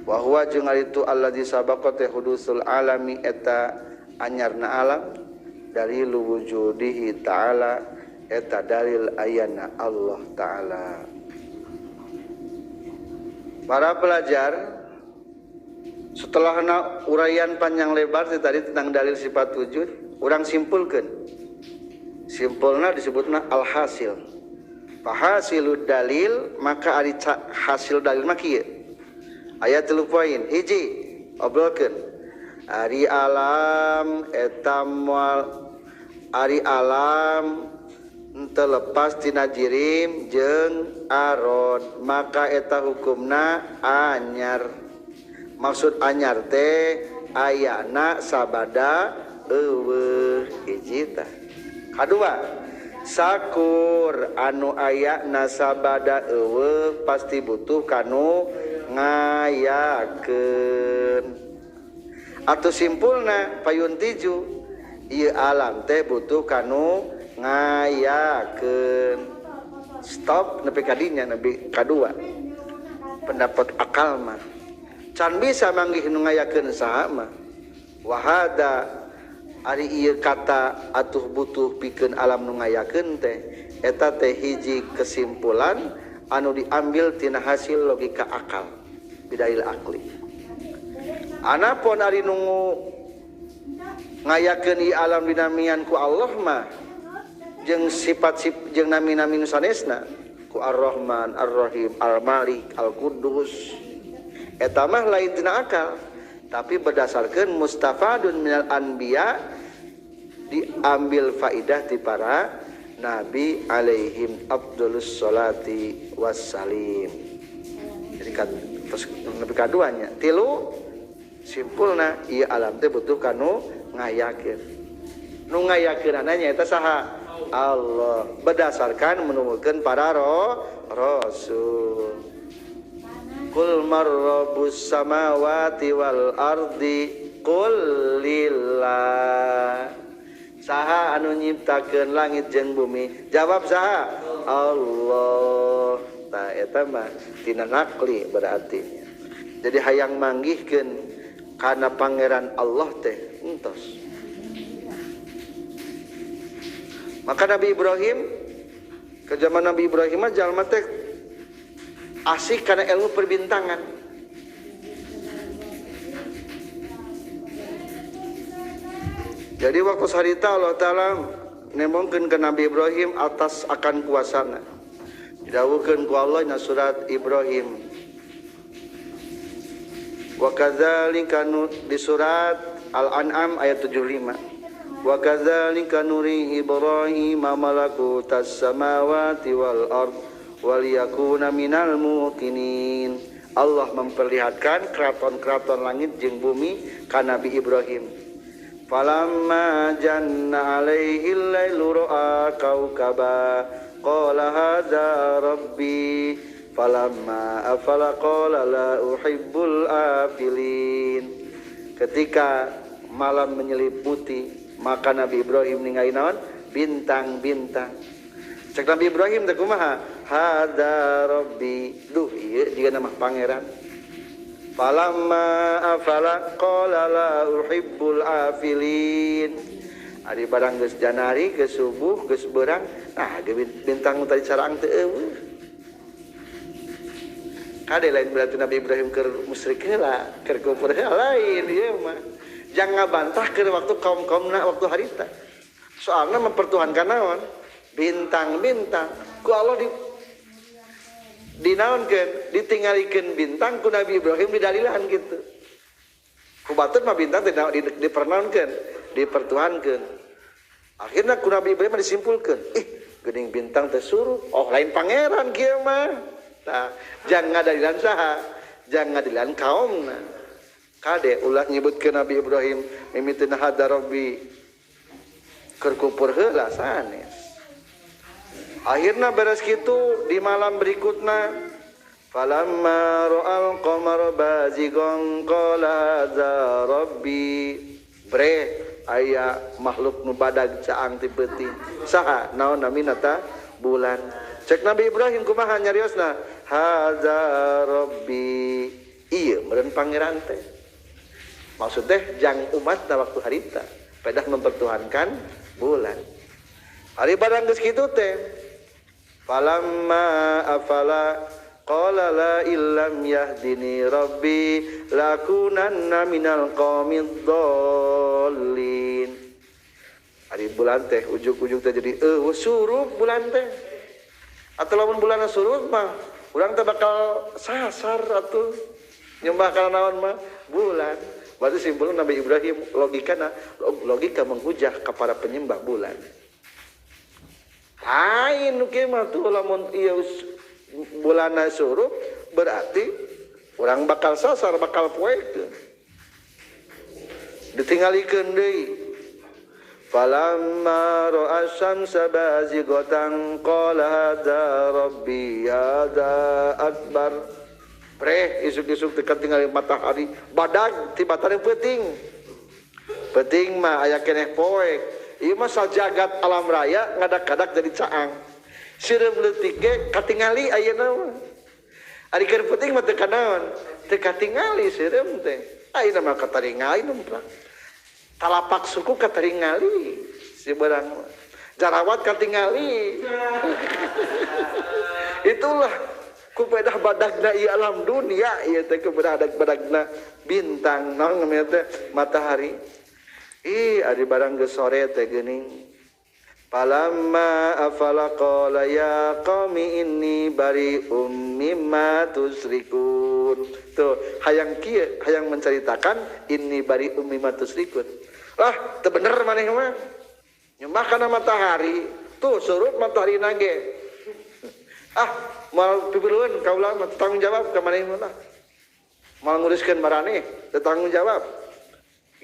wa huwa jeung ari itu alladzi sabaqa teh hudusul alami eta anyarna alam dalil wujudihi ta'ala eta dalil ayana Allah ta'ala. Para pelajar, setelah uraian panjang lebar tadi tentang dalil sifat wujud, urang simpulkan. Simpulna disebutna alhasil. Fahasilud dalil, maka ari hasil dalil mah kieu. Aya 3 poin. Hiji, obrolkeun. Ari alam eta moal ari alam henteu lepas tina jirim jeung arod, maka eta hukumna anyar. Maksud anyar teh ayana sabada eueuh hiji tah. Kadua, sakur anu ayana sabada eueuh pasti butuh kanu ngayakeun. Atau simpulna payun tiju ieu alam teh butuh kanu ngayakeun. Stop nepi ka dinya nepi kadua. Pendapat akal mah can bisa manggih nu ngayakeun saha mah. Wahada ari ieu kata atuh butuh pikeun alam nu ngayakeun teh eta teh hiji kesimpulan anu diambil tina hasil logika akal bidalil akli. Anapun ari nu ngayakeun ieu alam dinamian ku Allah mah jeung sifat jeung nami-nami nu sanesna ku Ar-Rahman, Ar-Rahim, Al-Malik, Al-Qudus eta mah lain tina akal tapi berdasarkan mustafadun minal anbiya diambil faidah ti para nabi alaihim afdhalus salati wassalim. Jadi kan terus nabi kaduanya tilu simpulna ieu alam teh butuh kanu ngayakeun. Nu ngayakeunana nya eta saha? Allah, berdasarkan menemukan para rasul. Qul marrabbus samawati wal ardi qul lillah. Saha anu nyiptakeun langit jeung bumi? Jawab saha? Allah. Tah eta mah tina nakli berarti. Jadi hayang manggihkeun kana pangeran Allah teh entos. Maka Nabi Ibrahim ke zaman Nabi Ibrahim mah jalma teh asik karena ilmu perbintangan. Jadi waktu harita Allah Ta'ala nembongkeun ke Nabi Ibrahim atas akan kuasana. Didawuhkeun ku Allah dina surat Ibrahim. Wa kadzalika di surat Al-An'am ayat 75. Wa kadzalika nuri Ibrahim malakutas samawati wal ard waliyakuna minal muqinin. Allah memperlihatkan keraton-keraton langit jeung bumi ka Nabi Ibrahim. Falamma janna alaihi lailu ra'a kaukaba qala hadza rabbi falamma afala qala la uhibbul afilin. Ketika malam menyeliputi, maka Nabi Ibrahim ningali naon? Bintang-bintang. Cek Nabi Ibrahim teh kumaha? Hadza rabbi. Duh ieu jiga nama pangeran. Falamma afala qala la uhibbul afilin. Ari barang geus janari, geus subuh, geus beurang, nah bintang tadi sarang teu eueuh. Kade lain berarti Nabi Ibrahim keur musyrik heula, keur kufur heula, lain ieu mah. Jangan ngabantah keur waktu kaum-kaumna waktu harita. Soalna mempertuhankan naon? Bintang-bintang. Ku Allah di dinaonkeun, ditinggalikeun bintang ku Nabi Ibrahim didalilan gitu. Ku batur mah bintang teh dipernaonkeun, dipertuhankeun. Akhirna ku Nabi Ibrahim disimpulkeun, ih geuning bintang teh suruh, oh lain pangeran kieu mah. Tah, jangan ngadalilan saha, jangan ngadalilan kaumna. Kade ulah nyebutkeun Nabi Ibrahim mimitina hadza rabbi keur kupur heula sanes. Akhirna beres kitu di malam berikutna falamma ra'al qamara bazigan qala hadza rabbi. Bre aya makhluk nu badag caang ti peuting. Saha naon namina ta bulan. Cek Nabi Ibrahim kumaha nyariosna? Hadza rabbi. Ieu meureun pangeran teh. Maksud teh jang umatna waktu harita pedah mempertuhankan bulan. Ari barang geus kitu teh falamma afala qala la illam yahdini rabbi lakunanna minal qaumid dhallin. Ari bulan teh ujug-ujug teh jadi surup bulan teh. Atau lamun bulanna surup mah urang teh bakal sasar atuh nyembah kana naon mah bulan. Berarti simpulna Nabi Ibrahim logikana logika menghujah kepada penyembah bulan. Lain nu kieu mah tuh lamun ieu bulanna surup berarti orang bakal sasar bakal poekeun. Ditinggalikeun deui. Falamma ra'a syamsa bazighatan qala hadza rabbi hadza akbar. Preh isuk-isuk dekat tinggal matahari badag tiba-tiba peuting. Peuting mah aya keneh poek. Ieu mah sajagat alam raya ngadak-kadak jadi caang. Sireum leutik ge katingali ayeuna mah. Ari keur peuting mah teu kanaon, teu katingali sireum teh. Ayeuna mah kataringali numpang. Talapak suku kataringali si berang mah. Jarawat katingali. Itulah kupedah badagna ieu alam dunia ieu teh kupedah badagna bintang naon namanya teh matahari. Ih ari barang geus sore teh geuning. Falamma afala qala ya qaumi inni bari'um mimma tusyrikun. Tuh hayang kieu hayang menceritakan inni bari'um mimma tusyrikun. Lah teu bener maneh mah. Nyembah kana matahari. Tuh surup matahari nage. Ah moal pipilueun kaula mah tanggung jawab ka maneh mah lah. Moal nguruskeun maraneh teu tanggung jawab.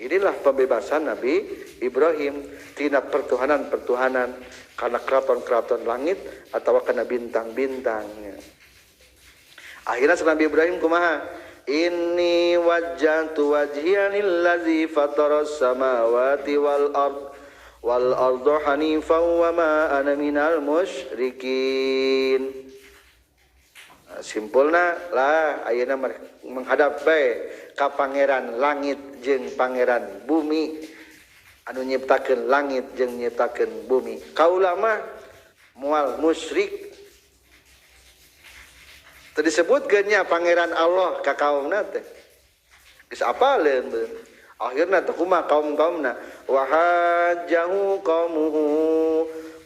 Inilah pembebasan Nabi Ibrahim tina pertuhanan-pertuhanan karena keraton-keraton langit atau karena bintang-bintangnya. Akhirnya Nabi Ibrahim kumaha? Inni wajjahtu wajhiya lillazi fataras samawati wal ard wal arda hanifan wa ma ana minal musyrikin. Simpulna lah ayeuna menghadap bae ka pangeran langit jeung pangeran bumi anu nyiptakeun langit jeung nyiptakeun bumi. Kaula mah moal musyrik. Teu disebutkeun nya pangeran Allah ka kaumna teh. Geus apaleun beun. Akhirna teh kumaha kaum-kaumna wa hajjahu qaumuhu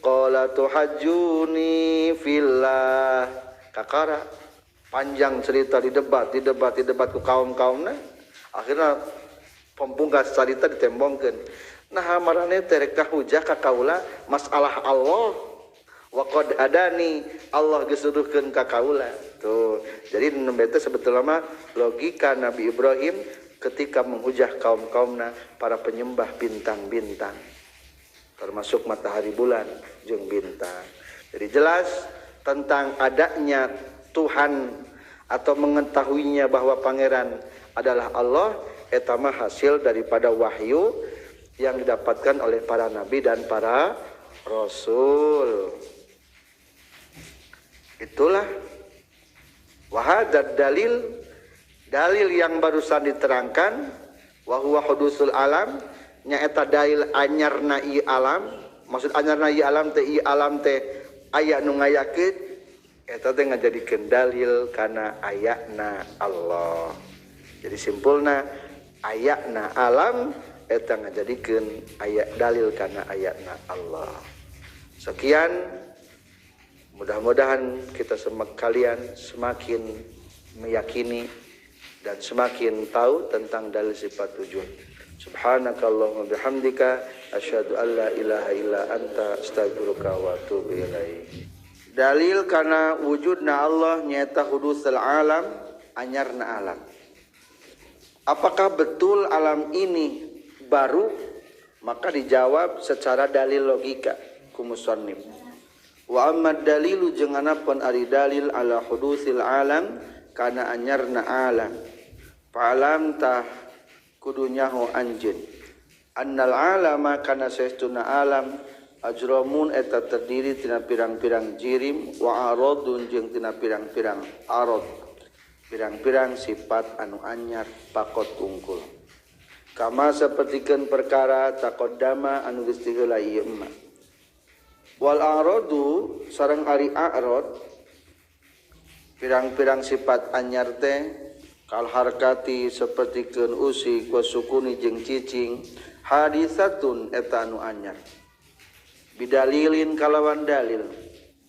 qala tuhajjuni fillah. Kakara panjang cerita didebat ku kaum-kaumna. Akhirna pembungkas carita ditembongkeun. Nah marane teh rek hujah ka kaula masalah Allah wa qad hadani Allah geus nuduhkeun ka kaula. Tuh. Jadi nembe teh sebetulna mah logika Nabi Ibrahim ketika menghujah kaum-kaumna para penyembah bintang-bintang termasuk matahari bulan jeung bintang. Jadi jelas tentang adanya Tuhan atau mengetahuinya bahwa pangeran adalah Allah, eta mah hasil daripada wahyu yang didapatkan oleh para nabi dan para rasul. Itulah wahadad dalil, dalil yang barusan diterangkan wa huwa hudusul alam, nyaeta dalil anyarna ieu alam. Maksud anyarna ieu alam teh ieu alam teh aya nu ngayakeun eta teh ngajadikeun dalil kana ayana Allah. Jadi simpulna ayana alam eta ngajadikeun ayat dalil kana ayatna Allah. Sekian, mudah-mudahan kita kalian semakin meyakini dan semakin tahu tentang dalil sifat wujud. Subhanakallahumma bihamdika asyhadu an la ilaha illa anta astaghfiruka wa atubu ilaik. Dalil kana wujudna Allah nyaeta hudusul alam, anyarna alam. Apakah betul alam ini baru? Maka dijawab secara dalil logika ku musannif. Wa amma dalilu jeung anapun ari dalil ala hudusil alam kana anyarna alam. Fa'alam tah kudu nyaho anjeun. Annal alama kana saestuna alam ajramun eta terdiri tina pirang-pirang jirim wa aradun jeung tina pirang-pirang arad. Pirang-pirang sifat anu anyar pakot tungkul. Kama sapertikeun perkara taqaddama anu geus tiheula ieu emma. Wal aradu sareng ari arad pirang-pirang sifat anyar teh kal harkati sapertikeun usik wa sukuni jeung cicing hadisatun eta anu anyar. Bidalilin kalawan dalil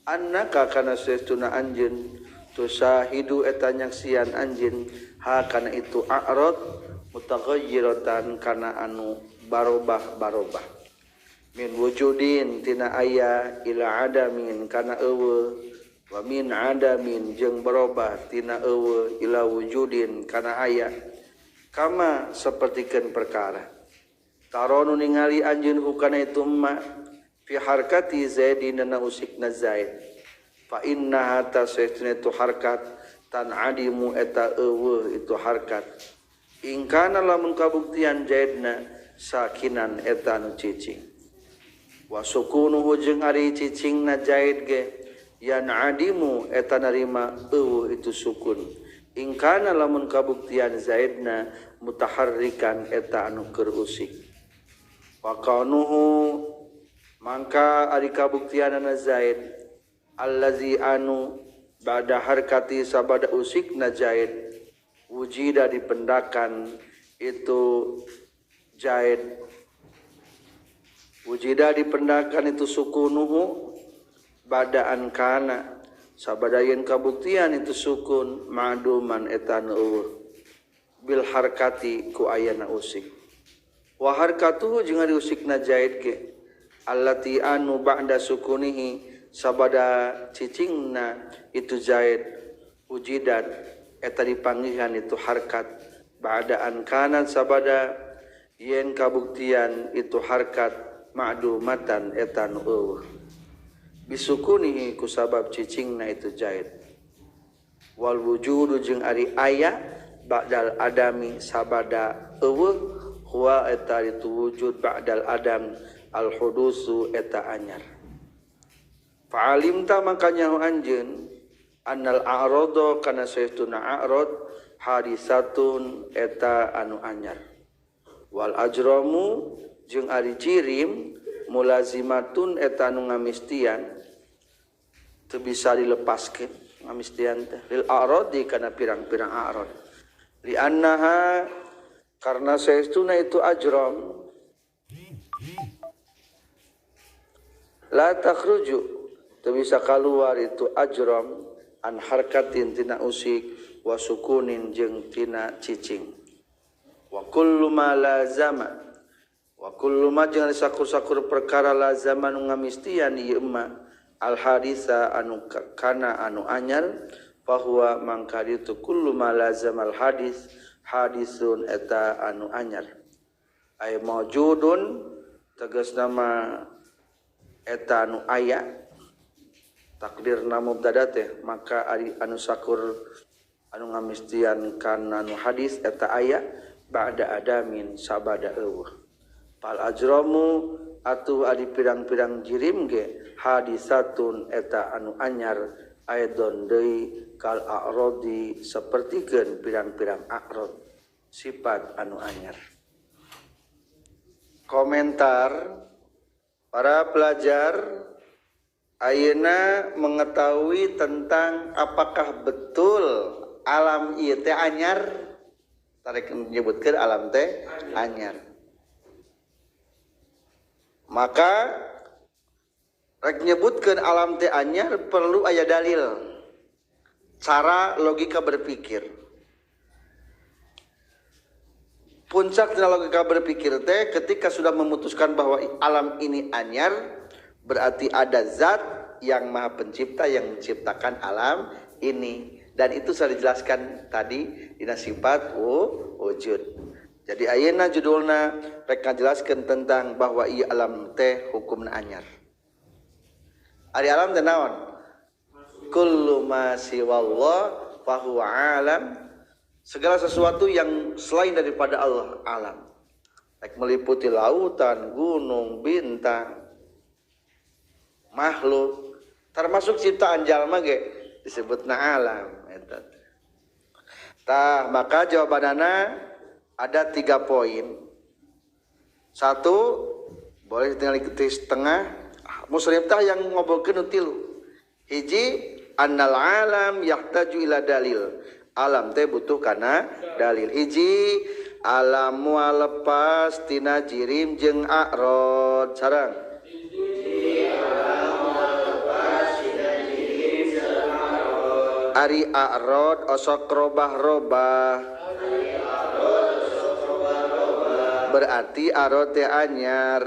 annaka kana saestuna anjeun tusahidu eta nyaksian anjeun ha kana itu a'rad mutaghayyiratan kana anu barobah-barobah min wujudin tina aya ila adamin kana eueuh wa min adamin jeung berobah tina eueuh ila wujudin kana aya kama sapertikeun perkara taronu ningali anjeun hukana itu ma fi harkati zaidin dina usikna zaid fa inna tasaytuna itu harkat tan adimu eta eueuh itu harkat ingkana lamun kabuktian zaidna sakinan eta anu cicing wa sukunuhu jeung ari cicingna zaid ge yan adimu eta narima eueuh itu sukun ingkana lamun kabuktian zaidna mutaharrikan eta anu keur usik wa kaunuhu mangka ari kabuktianana zaid allazi anu ba'da harkati sabada usikna zaid wujida dipendakan itu zaid wujida dipendakan itu sukunuhu badaan kana sabada yen kabuktian itu sukun ma'duman eta nu eueuh bil harkati ku ayana usik wa harkatuhu jeung ari usikna zaid ge allati anu ba'da sukunihi sabada cicingna itu zaid ujidat eta dipanggihan itu harkat ba'daan kana sabada yen kabuktian itu harkat ma'dumatan eta nu eueuh bisukunihi ku sabab cicingna itu zaid wal wujudu jeung ari aya ba'dal adami sabada eueuh huwa eta itu wujud ba'dal adam al hudusu eta anyar. Fa'alimta makanya anjeun annal a'rada kana saestuna a'rad hadisatun eta anu anyar wal ajramu jeung ari jirim mulazimatun eta anu ngamistian teu bisa dilepaskeun ngamistian teh lil a'radi kana pirang-pirang a'rad li annaha karena saestuna itu ajram la takhruju teu bisa kaluar itu ajram an harkatin tina usik wa sukunin jeung tina cicing wa kullu ma lazama wa kullu ma jeung sakur-sakur perkara lazama nu ngamistian ieu ma al hadisa anu kana anu anyar fahuwa mangka ditu kullu ma lazama al hadis hadisun eta anu anyar ay maujudun tegas nama eta anu aya takdirna mubtada teh maka ari anu sakur anu ngamistian kana anu hadis eta aya ba'da adamin sabada eueuh fal ajramu atuh ari pirang-pirang jirim ge hadisatun eta anu anyar aidon deui kal a'radi sapertikeun pirang-pirang a'rad sifat anu anyar. Komentar para pelajar ayeuna mengetahui tentang apakah betul alam ieu teh anyar. Tarik menyebutkeun alam teh anyar. Maka rek nyebutkeun alam teh anyar perlu aya dalil. Cara logika berpikir. Puncak dina logika berpikir teh ketika sudah memutuskan bahwa alam ini anyar, berarti ada zat yang maha pencipta yang menciptakan alam ini. Dan itu sudah dijelaskan tadi dina sifat wujud. Jadi ayeuna judulna rek ngajelaskeun tentang bahwa ieu alam teh hukumna anyar. Ari alam teh naon? Kullu ma siwallah fa huwa alam. Segala sesuatu yang selain daripada Allah alam. Rek meliputi lautan, gunung, bintang, makhluk, termasuk ciptaan jalma ge disebutna alam eta. Tah, maka jawabanana ada 3 poin. Satu, boleh tinggal di setengah. Muslim tah yang ngobrolkeun nu tilu. Hiji, annal alam yahtaju ila dalil. Alam teh butuh kana dalil. Hiji, alam moal lepas tina jirim jeung a'rad. Sareng ari a'rad osok robah-robah. Berarti a'rad teh anyar.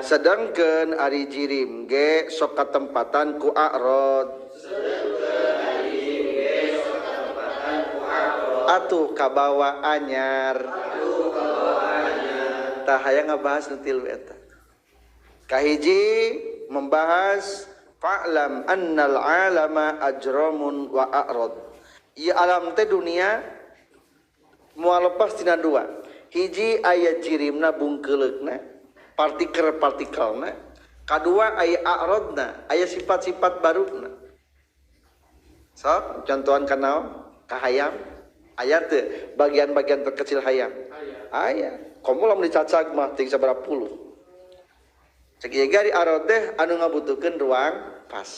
Sedangkan ari jirim ge sok katempatan ku a'rad. Atuh kabawa anyar. Tah hayang ngabahas nu tilu eta. Kahiji membahas fa'lam annal alama ajramun wa a'rad. Ieu alam teh dunia moal lepas tina dua. Hiji aya jirimna bungkeuleukna, partikel-partikelna. Kadua aya a'radna, aya sifat-sifat baruna. Sok contohan kana ka hayam, aya teu bagian-bagian terkecil hayam. Aya. Komo lamun dicacag mah ting sabaraha puluh. Cek ieu ge ari a'rad teh anu ngabutuhkeun ruang pas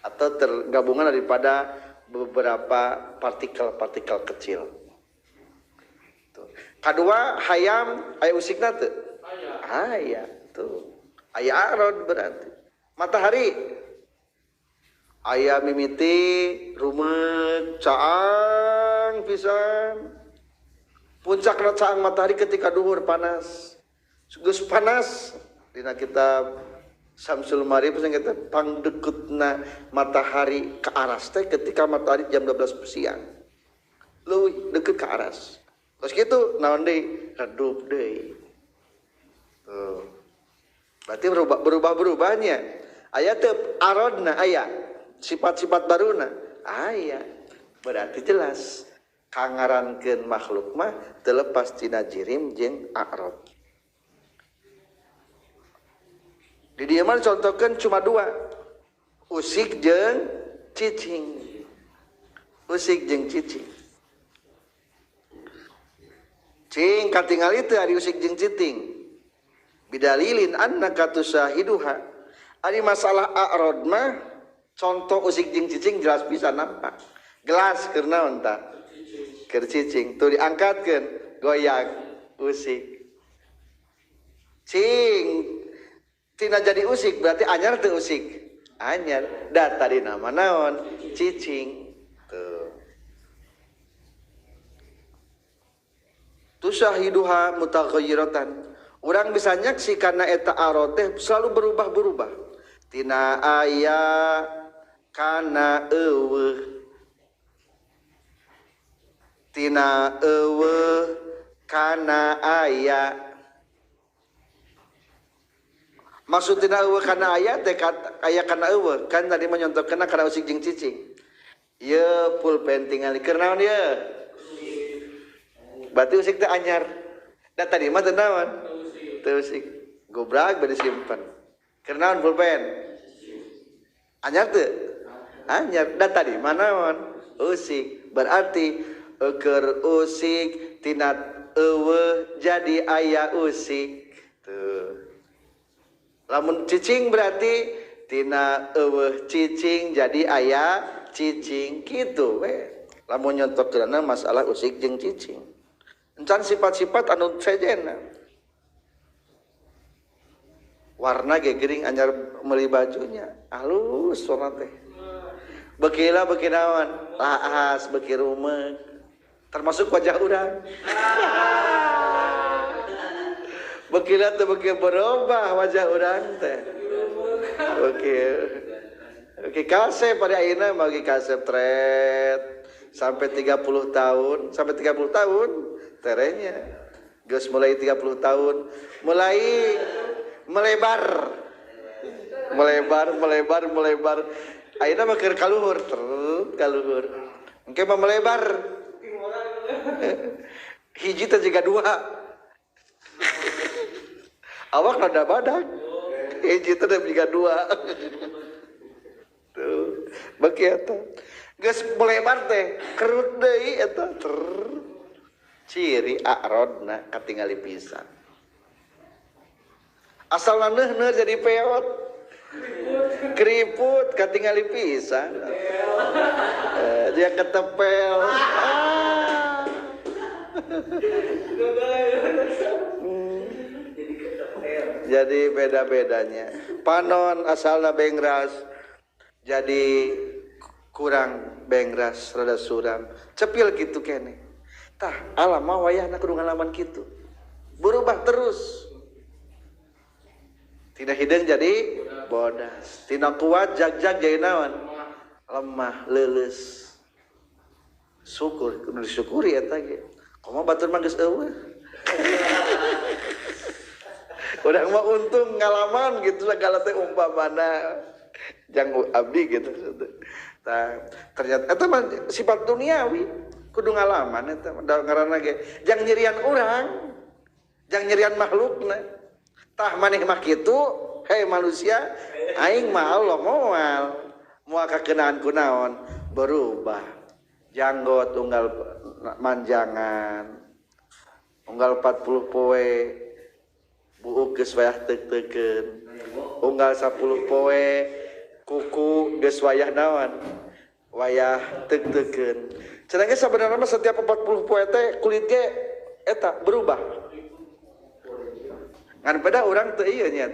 atau tergabungan daripada beberapa partikel-partikel kecil. Tuh. Kadua hayam aya usikna teu? Aya tuh. Aya a'rad berarti. Matahari aya mimiti rumet caang pisan. Puncakna caang matahari ketika duhur panas. Geus panas dina kitab Samsul Ma'arif yang kita pangdeketna matahari ke aras teh ketika matahari jam 12 siang. Leuwih deket ke aras. Terus gitu naon deui redup deui. Tuh. Berarti berubah-berubahnya. Aya teu arodna aya sifat-sifat baruna aya. Berarti jelas kangarankeun makhluk mah teu lepas tina jirim jeung a'rad. Di dieu mah contohkeun cuma dua. Usik jeung cicing. Usik jeung cicing. Cing katingali teu ari usik jeung cicing. Bidalilin annaka tusyahiduha. Ari masalah a'rad mah contoh usik jeung cicing jelas bisa nampak. Gelas keur naon tah? Keur cicing. Tuh diangkatkeun goyang usik. Cing tina jadi usik berarti anyar teu usik. Anyar. Da tadi nama naon? Cicing. Tuh. Tusyahiduha mutaghayyiratan. Urang bisa nyaksi karena eta a'rad teh selalu berubah-berubah. Tina aya kana eueuh. Tina eueuh kana aya. Maksud tina eueuh kana aya teh aya kana eueuh. Kan tadi menyontohkeun kana usik jeung cicing. Ieu pulpen tingali keur naon ieu? Berarti usik teh anyar. Da tadi mah teu naon? Teu usik. Gobrag bade simpen. Keur naon pulpen? Anyar teu? Anyar. Da tadi mah naon? Usik. Berarti keur usik tina eueuh jadi aya usik. Tuh. Lamun cicing berarti tina eueuh cicing jadi aya cicing kitu we. Lamun nyontokeunana masalah usik jeung cicing. Encan sifat-sifat anu sejenna. Warna ge geuring anyar meuli bajunya halus warna teh. Beukila beuki naon? Laas beuki rumeuk. Termasuk wajah urang. Beukila teh beuki berubah wajah urang teh. Oke. Oke, kasep pada ayeuna bagi kasep tret sampai 30 tahun, sampai 30 tahun terehnya. Geus mulai 30 tahun, mulai melebar. Melebar, melebar, melebar. Ayeuna mah keur kaluhur, terus kaluhur. Engke mah melebar. Hiji teh jiga dua. Awak rada badak. Hiji teh jiga dua. Tuh, beki eta. Geus melebar teh, kerut deui eta. Ciri a'rodna katingali pisan. Asalna neuh jadi peot. Keriput katingali pisan. Dia ketepel. Jadi beda-bedanya. Panon asalna bengras jadi kurang bengras rada suram. Cepil gitu kene. Tah alam mah wayahna kudu ngalaman kitu. Berubah terus. Tina hideung jadi bodas. Tina kuat jag-jag jadi naon? Lemah, leuleus. Syukur, kudu disyukuri eta ge. Komo batur mah geus eueuh. Urang mah untung ngalaman gitu segala teh umpamana jang abdi gitu. Tah ternyata eta mah sifat duniawi kudu ngalaman eta mah ngaranna ge jang nyirian urang, jang nyirian makhlukna. Tah maneh mah kitu, hei manusia, aing mah Allah moal. Moal kakenaan ku naon berubah. Janggot unggal manjangan. Unggal 40 poe buuk geus wayah teuk-teukeun. Unggal 10 poe kuku geus wayah naon? Wayah teuk-teukeun. Cenah ge sabenerna mah setiap 40 poe teh kulit ge eta berubah. Ngan beda urang teu ieu nya.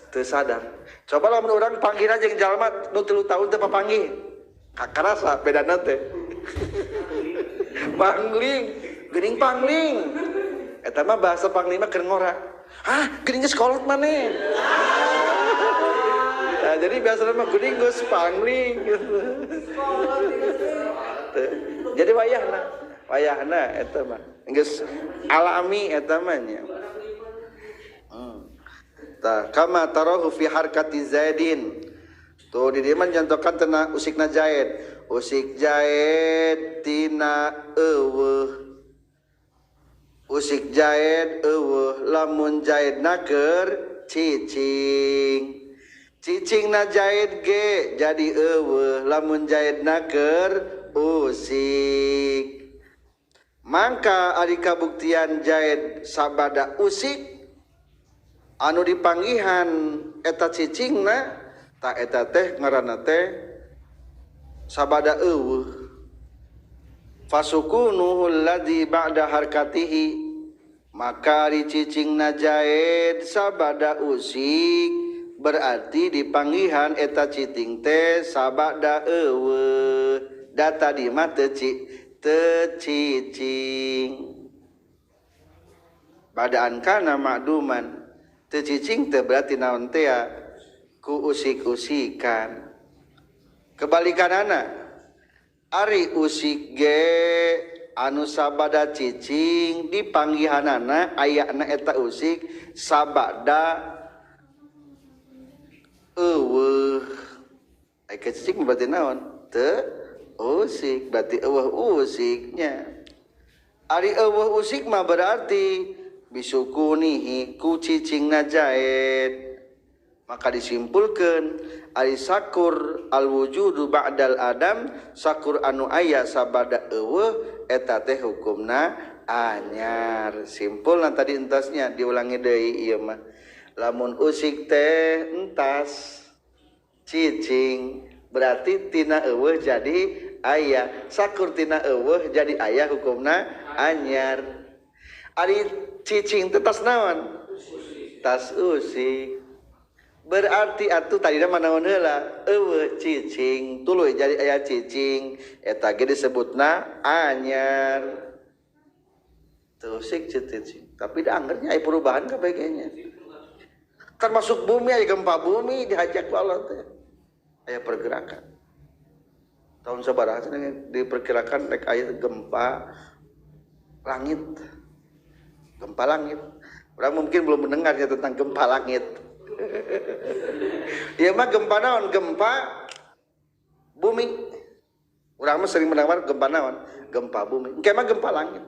Teu sadar. Coba lamun urang panggihna jeung jalma nu 3 tahun teu papanggih. Kakarasa bedana teh. Pangling, geuning pangling. Eta mah bahasa pangling mah keur ngora. Hah, geuning geus kolot maneh. Nah, jadi biasana mah geuning geus pangling gitu. Jadi wayahna, wayahna eta mah geus alami eta mah nya. Tah kama tarahu fi harkati Zaidin. Tuh di dieu mah nyantokan tina usikna Zaid. Usik Zaid tina eueuh. Usik Zaid eueuh lamun Zaidna keur cicing. Cicingna Zaid ge jadi eueuh lamun Zaidna keur usik. Mangka ari kabuktian Zaid sabada usik anu dipanggihan eta cicingna ta eta teh ngaranna teh sabada eueuh. Fasukunuhu alladzi ba'da harkatihi, maka ari cicingna Zaid sabada usik berarti dipanggihan eta cicing teh sabada eueuh. Da tadi mah teu cicing. Badaan kana makduman teu cicing teh berarti naon teh ku usik-usikan. Kebalikanana ari usik ge anu sabada cicing dipanggihanana ayana eta usik sabada eueuh. Ai cicing berarti naon? Teu usik, berarti eueuh usiknya. Ari eueuh usik mah berarti bisukunihi ku cicingna Zaid. Maka disimpulkan ari sakur alwujudu ba'dal adam, sakur anu aya sabada eueuh eta teh hukumna anyar. Simpulna tadi entasnya diulangi deui ieu mah. Lamun usik teh entas cicing berarti tina eueuh jadi aya, sakur tina eueuh jadi aya hukumna anyar. Ari cicing teh tas naon? Tas usik. Berarti atuh tadina mah naon heula? Eueuh cicing, tuluy jadi aya cicing, eta ge disebutna anyar. Teu usik cicing, tapi da anggernya aya perubahan kabeh-nya. Termasuk bumi aya gempa bumi dihajak ku Allah teh. Aya pergerakan. Tahun sabaraha cenah diperkirakan rek aya gempa langit. Gempa langit. Orang mungkin belum mendengarnya tentang gempa langit. Ieu mah gempa naon? Gempa bumi. Urang mah sering mendengar gempa naon? Gempa bumi. Engke mah gempa langit.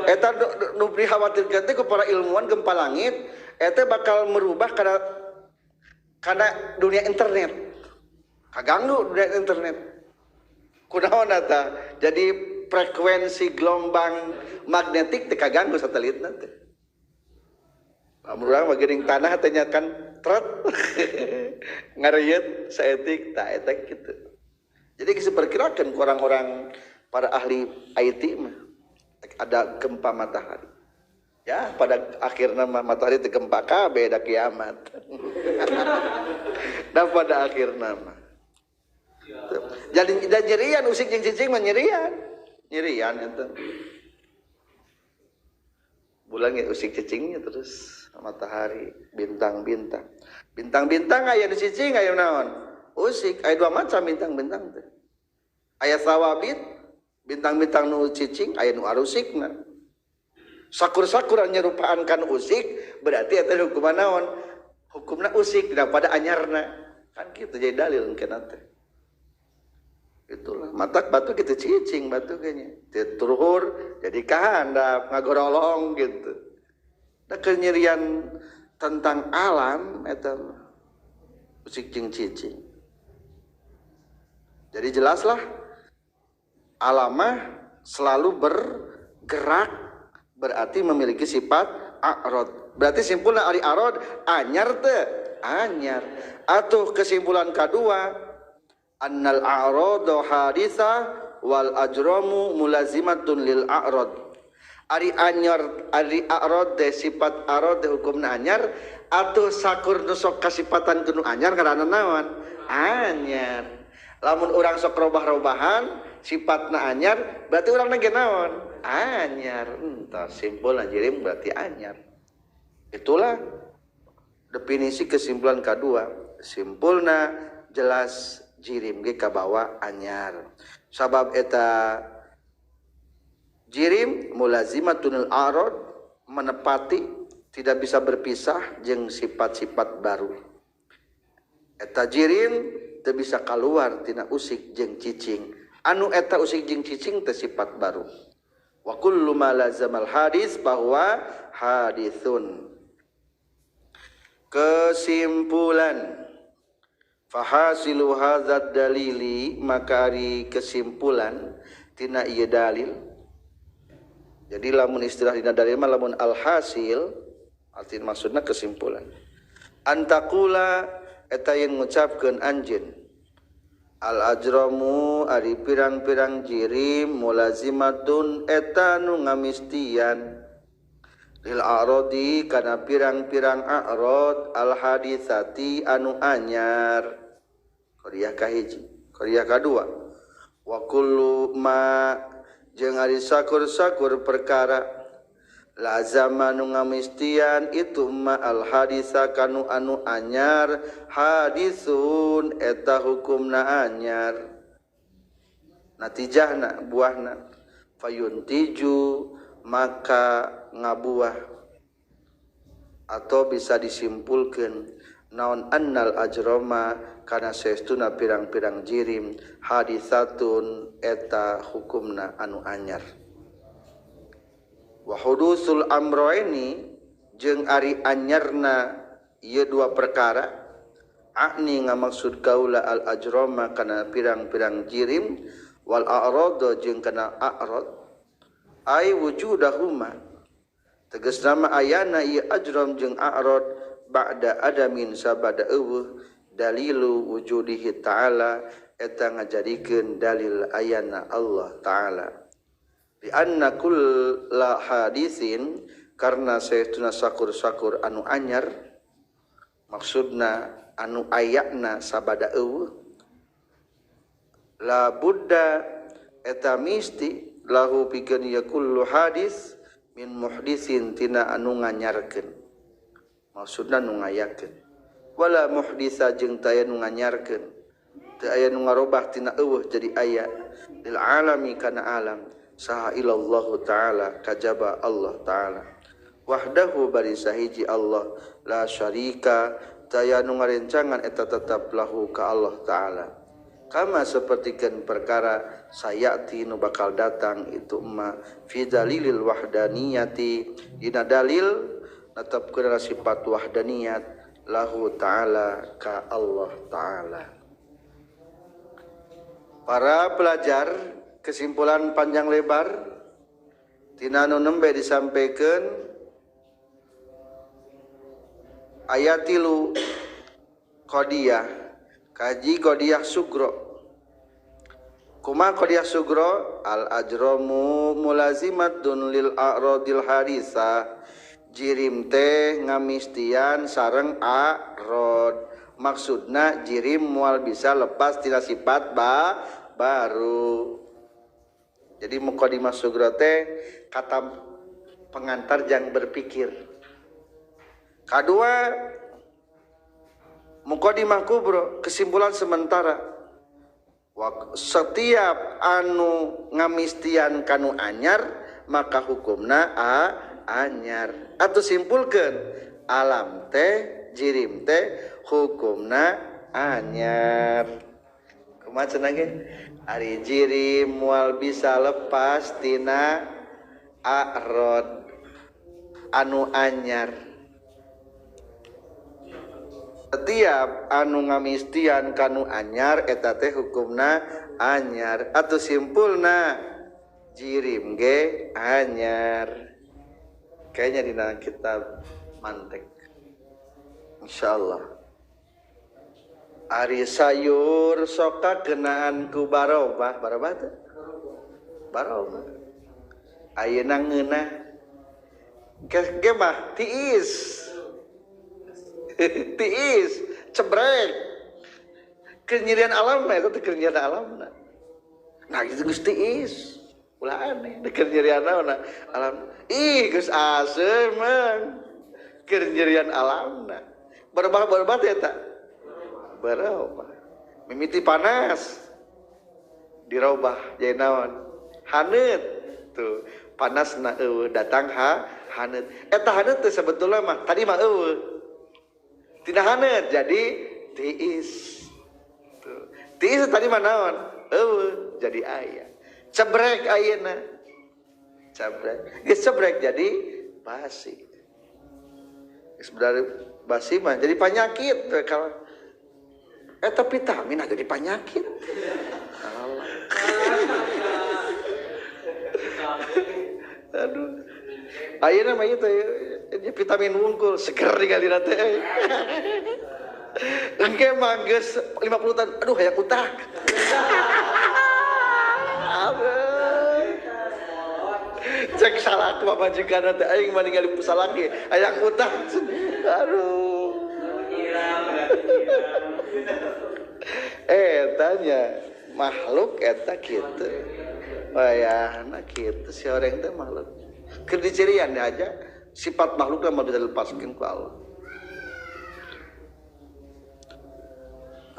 Eta nu dikhawatirkeun teh ku para ilmuwan gempa langit eta bakal merubah kana dunia internet. Kaganggu dunia internet. Kunaon eta? Jadi frekuensi gelombang magnetik teh kaganggu satelitna teh. Lamun urang mah geuning tanah teh nya kan tret ngareuyet saeutik tah eta kitu. Jadi geus diperkirakeun ku orang-orang para ahli IT mah ada gempa matahari. Ya, pada akhirna mah matahari teh gempa kabeh da kiamat. Da pada akhirna mah. Jadi dan nyerian usik jeung cicing mah nyerian. Nyerian eta. Bulan ge usik cicingnya terus matahari, bintang-bintang. Bintang-bintang aya di cicing aya naon? Usik, aya dua macam bintang-bintang teh. Aya sawabit, bintang-bintang nu cicing aya nu arusikna. Sakur-sakur nyerupaan kan usik berarti eta hukuman naon? Hukumna usik daripada anyarna. Kan kitu jadi dalil engkeuna teh. Itulah matak batu gitu cicing batu kayaknya turhur jadi kahandap ngagorolong gitu. Da kenyerian tentang alam eta usik jeung cicing. Jadi jelaslah alamah selalu bergerak berarti memiliki sifat a'rad. Berarti simpulna ari a'rad anyar teu? Anyar. Atuh kesimpulan kadua annal a'radu haditha wal ajramu mulazimatun lil a'rad. Ari anyar ari a'rad teh sifat a'rad teh hukumna anyar atuh sakur nu sok kasipatan ku nu anyar ngaranna naon? Anyar. Lamun urang sok robah-robahan sifatna anyar berarti urangna ge naon? Anyar. Entah simpulna jirim berarti anyar. Itulah definisi kesimpulan kedua. Simpulna jelas jirim ge kabawa anyar. Sabab eta jirim mulazimatunil a'rad menepati tidak bisa berpisah jeung sifat-sifat baru. Eta jirim teu bisa keluar tina usik jeung cicing. Anu eta usik jeung cicing teh sifat baru. Wa kullu ma lazamal hadis bahwa hadithun. Kesimpulan fahasilu hadzal dalili maka ari kesimpulan tina ieu dalil. Jadi lamun istilah dina dalil mah lamun alhasil arti maksudna kesimpulan. Antakula eta yen ngucapkeun anjeun al ajramu ari pirang-pirang jirim mulazimatun eta nu ngamistian lil a'radi kana pirang-pirang a'rad al haditsati anu anyar. Qariah kahiji, qariah kadua wa kullu ma jeung ari sakur-sakur perkara lazama nu ngamistian itu ma al haditsa kanu anu anyar hadisun eta hukumna anyar. Natijahna buahna fayuntiju maka ngabuah atau bisa disimpulkan naon annal ajroma kana saestuna pirang-pirang jirim hadisatun eta hukumna anu anyar. Wa hudusul amroini jeung ari anyarna ieu dua perkara akni ngamaksud kaula al ajroma kana pirang-pirang jirim wal a'rad jeung kana a'rad ai wujudahuma tegas nama ayana ieu ajram jeung a'rad ba'da adamin sabada eueuh dalilu wujudihi ta'ala eta ngajadikeun dalil ayana Allah ta'ala. Li anna kulla hadisin karena saestuna sakur-sakur anu anyar maksudna anu ayana sabada eueuh la budda eta misti lahu pikeun ya kullu hadis min muhdisin tina anu nganyarkeun maksudna nu ngayakeun wala muhdisa jeung taya nu nganyarkeun teu aya nu ngarobah tina eueuh jadi aya lil alami kana alam saha ilallahu ta'ala kajaba Allah ta'ala wahdahu bari sahiji Allah la syarika taya nu ngarencangan eta tetap lahu ka Allah ta'ala kama sapertikeun perkara sayati nu bakal datang itu emma fi dalilil wahdaniyati dina dalil netepkeun sifat wahdaniyat lahu ta'ala ka Allah ta'ala. Para pelajar, kesimpulan panjang lebar tina nu nembe disampaikan ayat 3 qadiyah kaji qadiyah sugro. Kuma qadiyah sugro al ajromu mulazimatun lil a'radil hadisa jirim teh ngamistian sareng a'rad. Maksudna jirim mual bisa lepas tina sifat baru. Jadi mukadimah sugro teh kata pengantar jangan berpikir. Kedua mukadimah kubro kesimpulan sementara setiap anu ngamistian kanu anyar maka hukumna anyar. Atau simpulkan alam teh jirim teh hukumna anyar. Kumaha cenah ge? Ari jirim moal bisa lepas tina a'rad anu anyar. Setiap anu ngamistian kanu anyar eta teh hukumna anyar. Atau simpulna jirim ge anyar. Kayaknya dina kitab mantek. Insyaallah. Ari sayur soka kenaan ku barobah, barobah teh? Barobah. Ayeuna ngeunah. Ge mah tiis. Tiis, cebrek. Kenyirian alam eta teh kenyirian alamna. Nah gitu geus tiis. Ulah aneh, kenyirian naonna alam. Ih geus aseuh mah. Kenyirian alamna. Barobah-barobah teh eta. Berubah. Mimiti panas dirobah jadi naon? Haneut. Tuh, panasna eueuh datang haneut. Eta haneut teh sebetulna mah tadi mah eueuh. Tina haneut jadi tiis. Tuh. Tiis tadi mah naon? Eueuh jadi aya. Cebrek ayeuna. Cebrek. Geus cebrek jadi basi. Geus basi mah jadi penyakit kalau eta vitamin ada di penyakit. Allah. Aduh. Ayeuna mah ieu teh vitamin wungkul seger digalina teh. Engke mah geus 50 tahun, aduh hayang utak. Cek salah aku pamajikanna teh aing mah ningali salaki hayang utak. Aduh. Tanya makhluk eta kitu. Wayahna kitu si orang teh makhluk. Keur dicirian aja sifat makhluk mah bisa dilepaskeun ku Allah.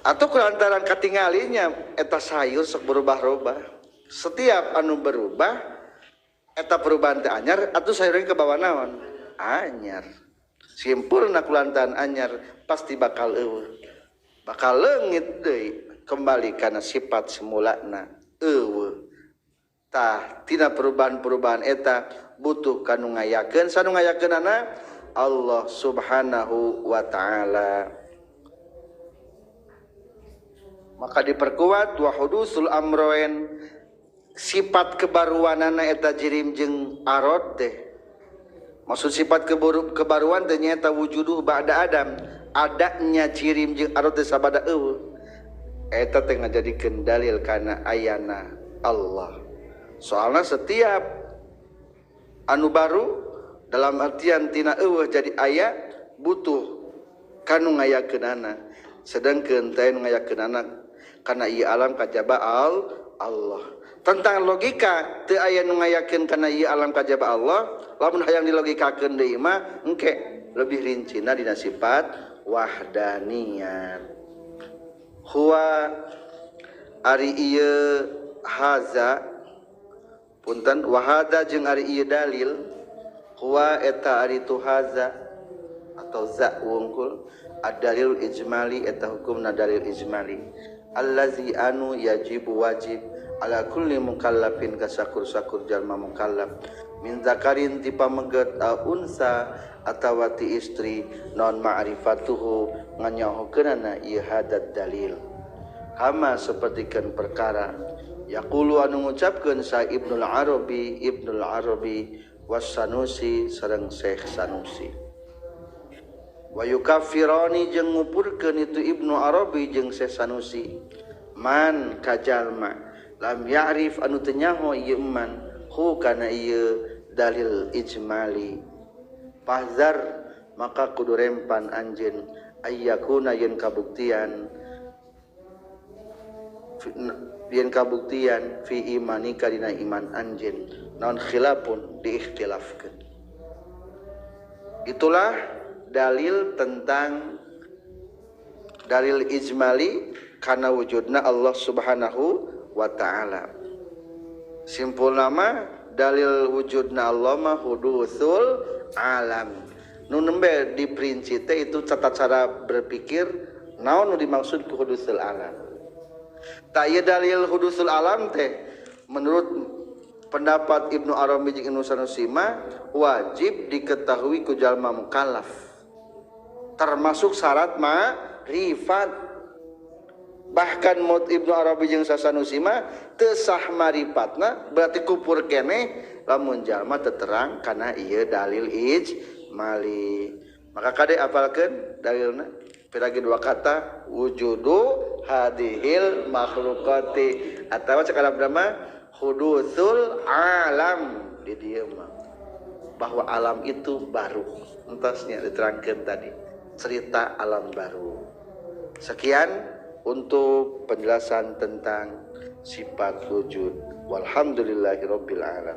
Atau kulantaran katingalinya eta sayur sok berubah-ubah. Setiap anu berubah eta perubahan teh anyar atau sayurnya ke bawah naon? Anyar. Simpulna kulantaran anyar pasti bakal eueuh. Bakal leungit deui kembali kana sifat semulana eueuh. Tah tina perubahan-perubahan eta butuh kanu ngayakeun sanu ngayakeunana Allah Subhanahu wa ta'ala. Maka diperkuat wa hudusul amroen sifat kebaruanana eta jirim jeung arod teh. Maksud sifat kebaruan teh nyaeta wujuduh ba'da adam, adanya jirim jeung arod teh sabada eueuh. Eta teh ngajadikeun dalil kana ayana Allah. Soalna setiap anu baru Dalam artian tina eueuh jadi aya butuh kanu ngayakeunana. Sedangkeun teh nu ngayakeunana kana ieu alam kajaba Allah. Tentang logika teu aya nu ngayakeun kana ieu alam kajaba Allah, lamun hayang dilogikakeun deui mah engke lebih rincina dina sifat wahdaniyat. Huwa ari ieu haza punten wahada jeung ari ieu dalil huwa eta ari tu haza atau za wungkul ad-dalil ijmali eta hukumna dalil ijmali allazi anu yajibu wajib ala kulli mukallafin kasakur-sakur jalma mukallaf min zakarin ti pameget unsa atawa ti istri non ma'rifatuhu nganyahokeunana ieu hadad dalil kama sapertikeun perkara yaqulu anu ngucapkeun sa Ibnul Arabi was Sanusi sareng Syekh Sanusi wa yukaffirani jeung ngupurkeun itu Ibnu Arabi jeung Syekh Sanusi man kajalma lam ya'rif anu teu nyaho ieu man hu kana ieu dalil ijmali fahzar maka kudu rempan anjeun ayyakuna yen kabuktian fi imanika dina iman anjeun naon khilafun diikhtilafkeun. Itulah dalil tentang dalil ijmali kana wujudna Allah Subhanahu wa ta'ala. Simpul nama dalil wujudna Allah mah hudusul alam. Nu nembe diperinci teh itu tata cara berpikir naon nu dimaksud ku hudusul alam. Tak ieu dalil hudusul alam teh menurut pendapat Ibnu Arabi jeung Ibnu Sanusi mah wajib diketahui ku jalma mukallaf. Termasuk syarat ma'rifat. Bahkan mut Ibnu Arabi jeung Sanusi mah teu sah maripatna berarti kupur keneh lamun jalma teu terang kana ieu dalil ijmali. Maka kade apalkeun dalilna piragi dua kata wujudu hadihil makhluqati atawa cek nama hudusul alam di dieu mah bahwa alam itu baru. Entasnya diterangkeun tadi cerita alam baru. Sekian untuk penjelasan tentang sifat wujud. Walhamdulillahirabbil alamin.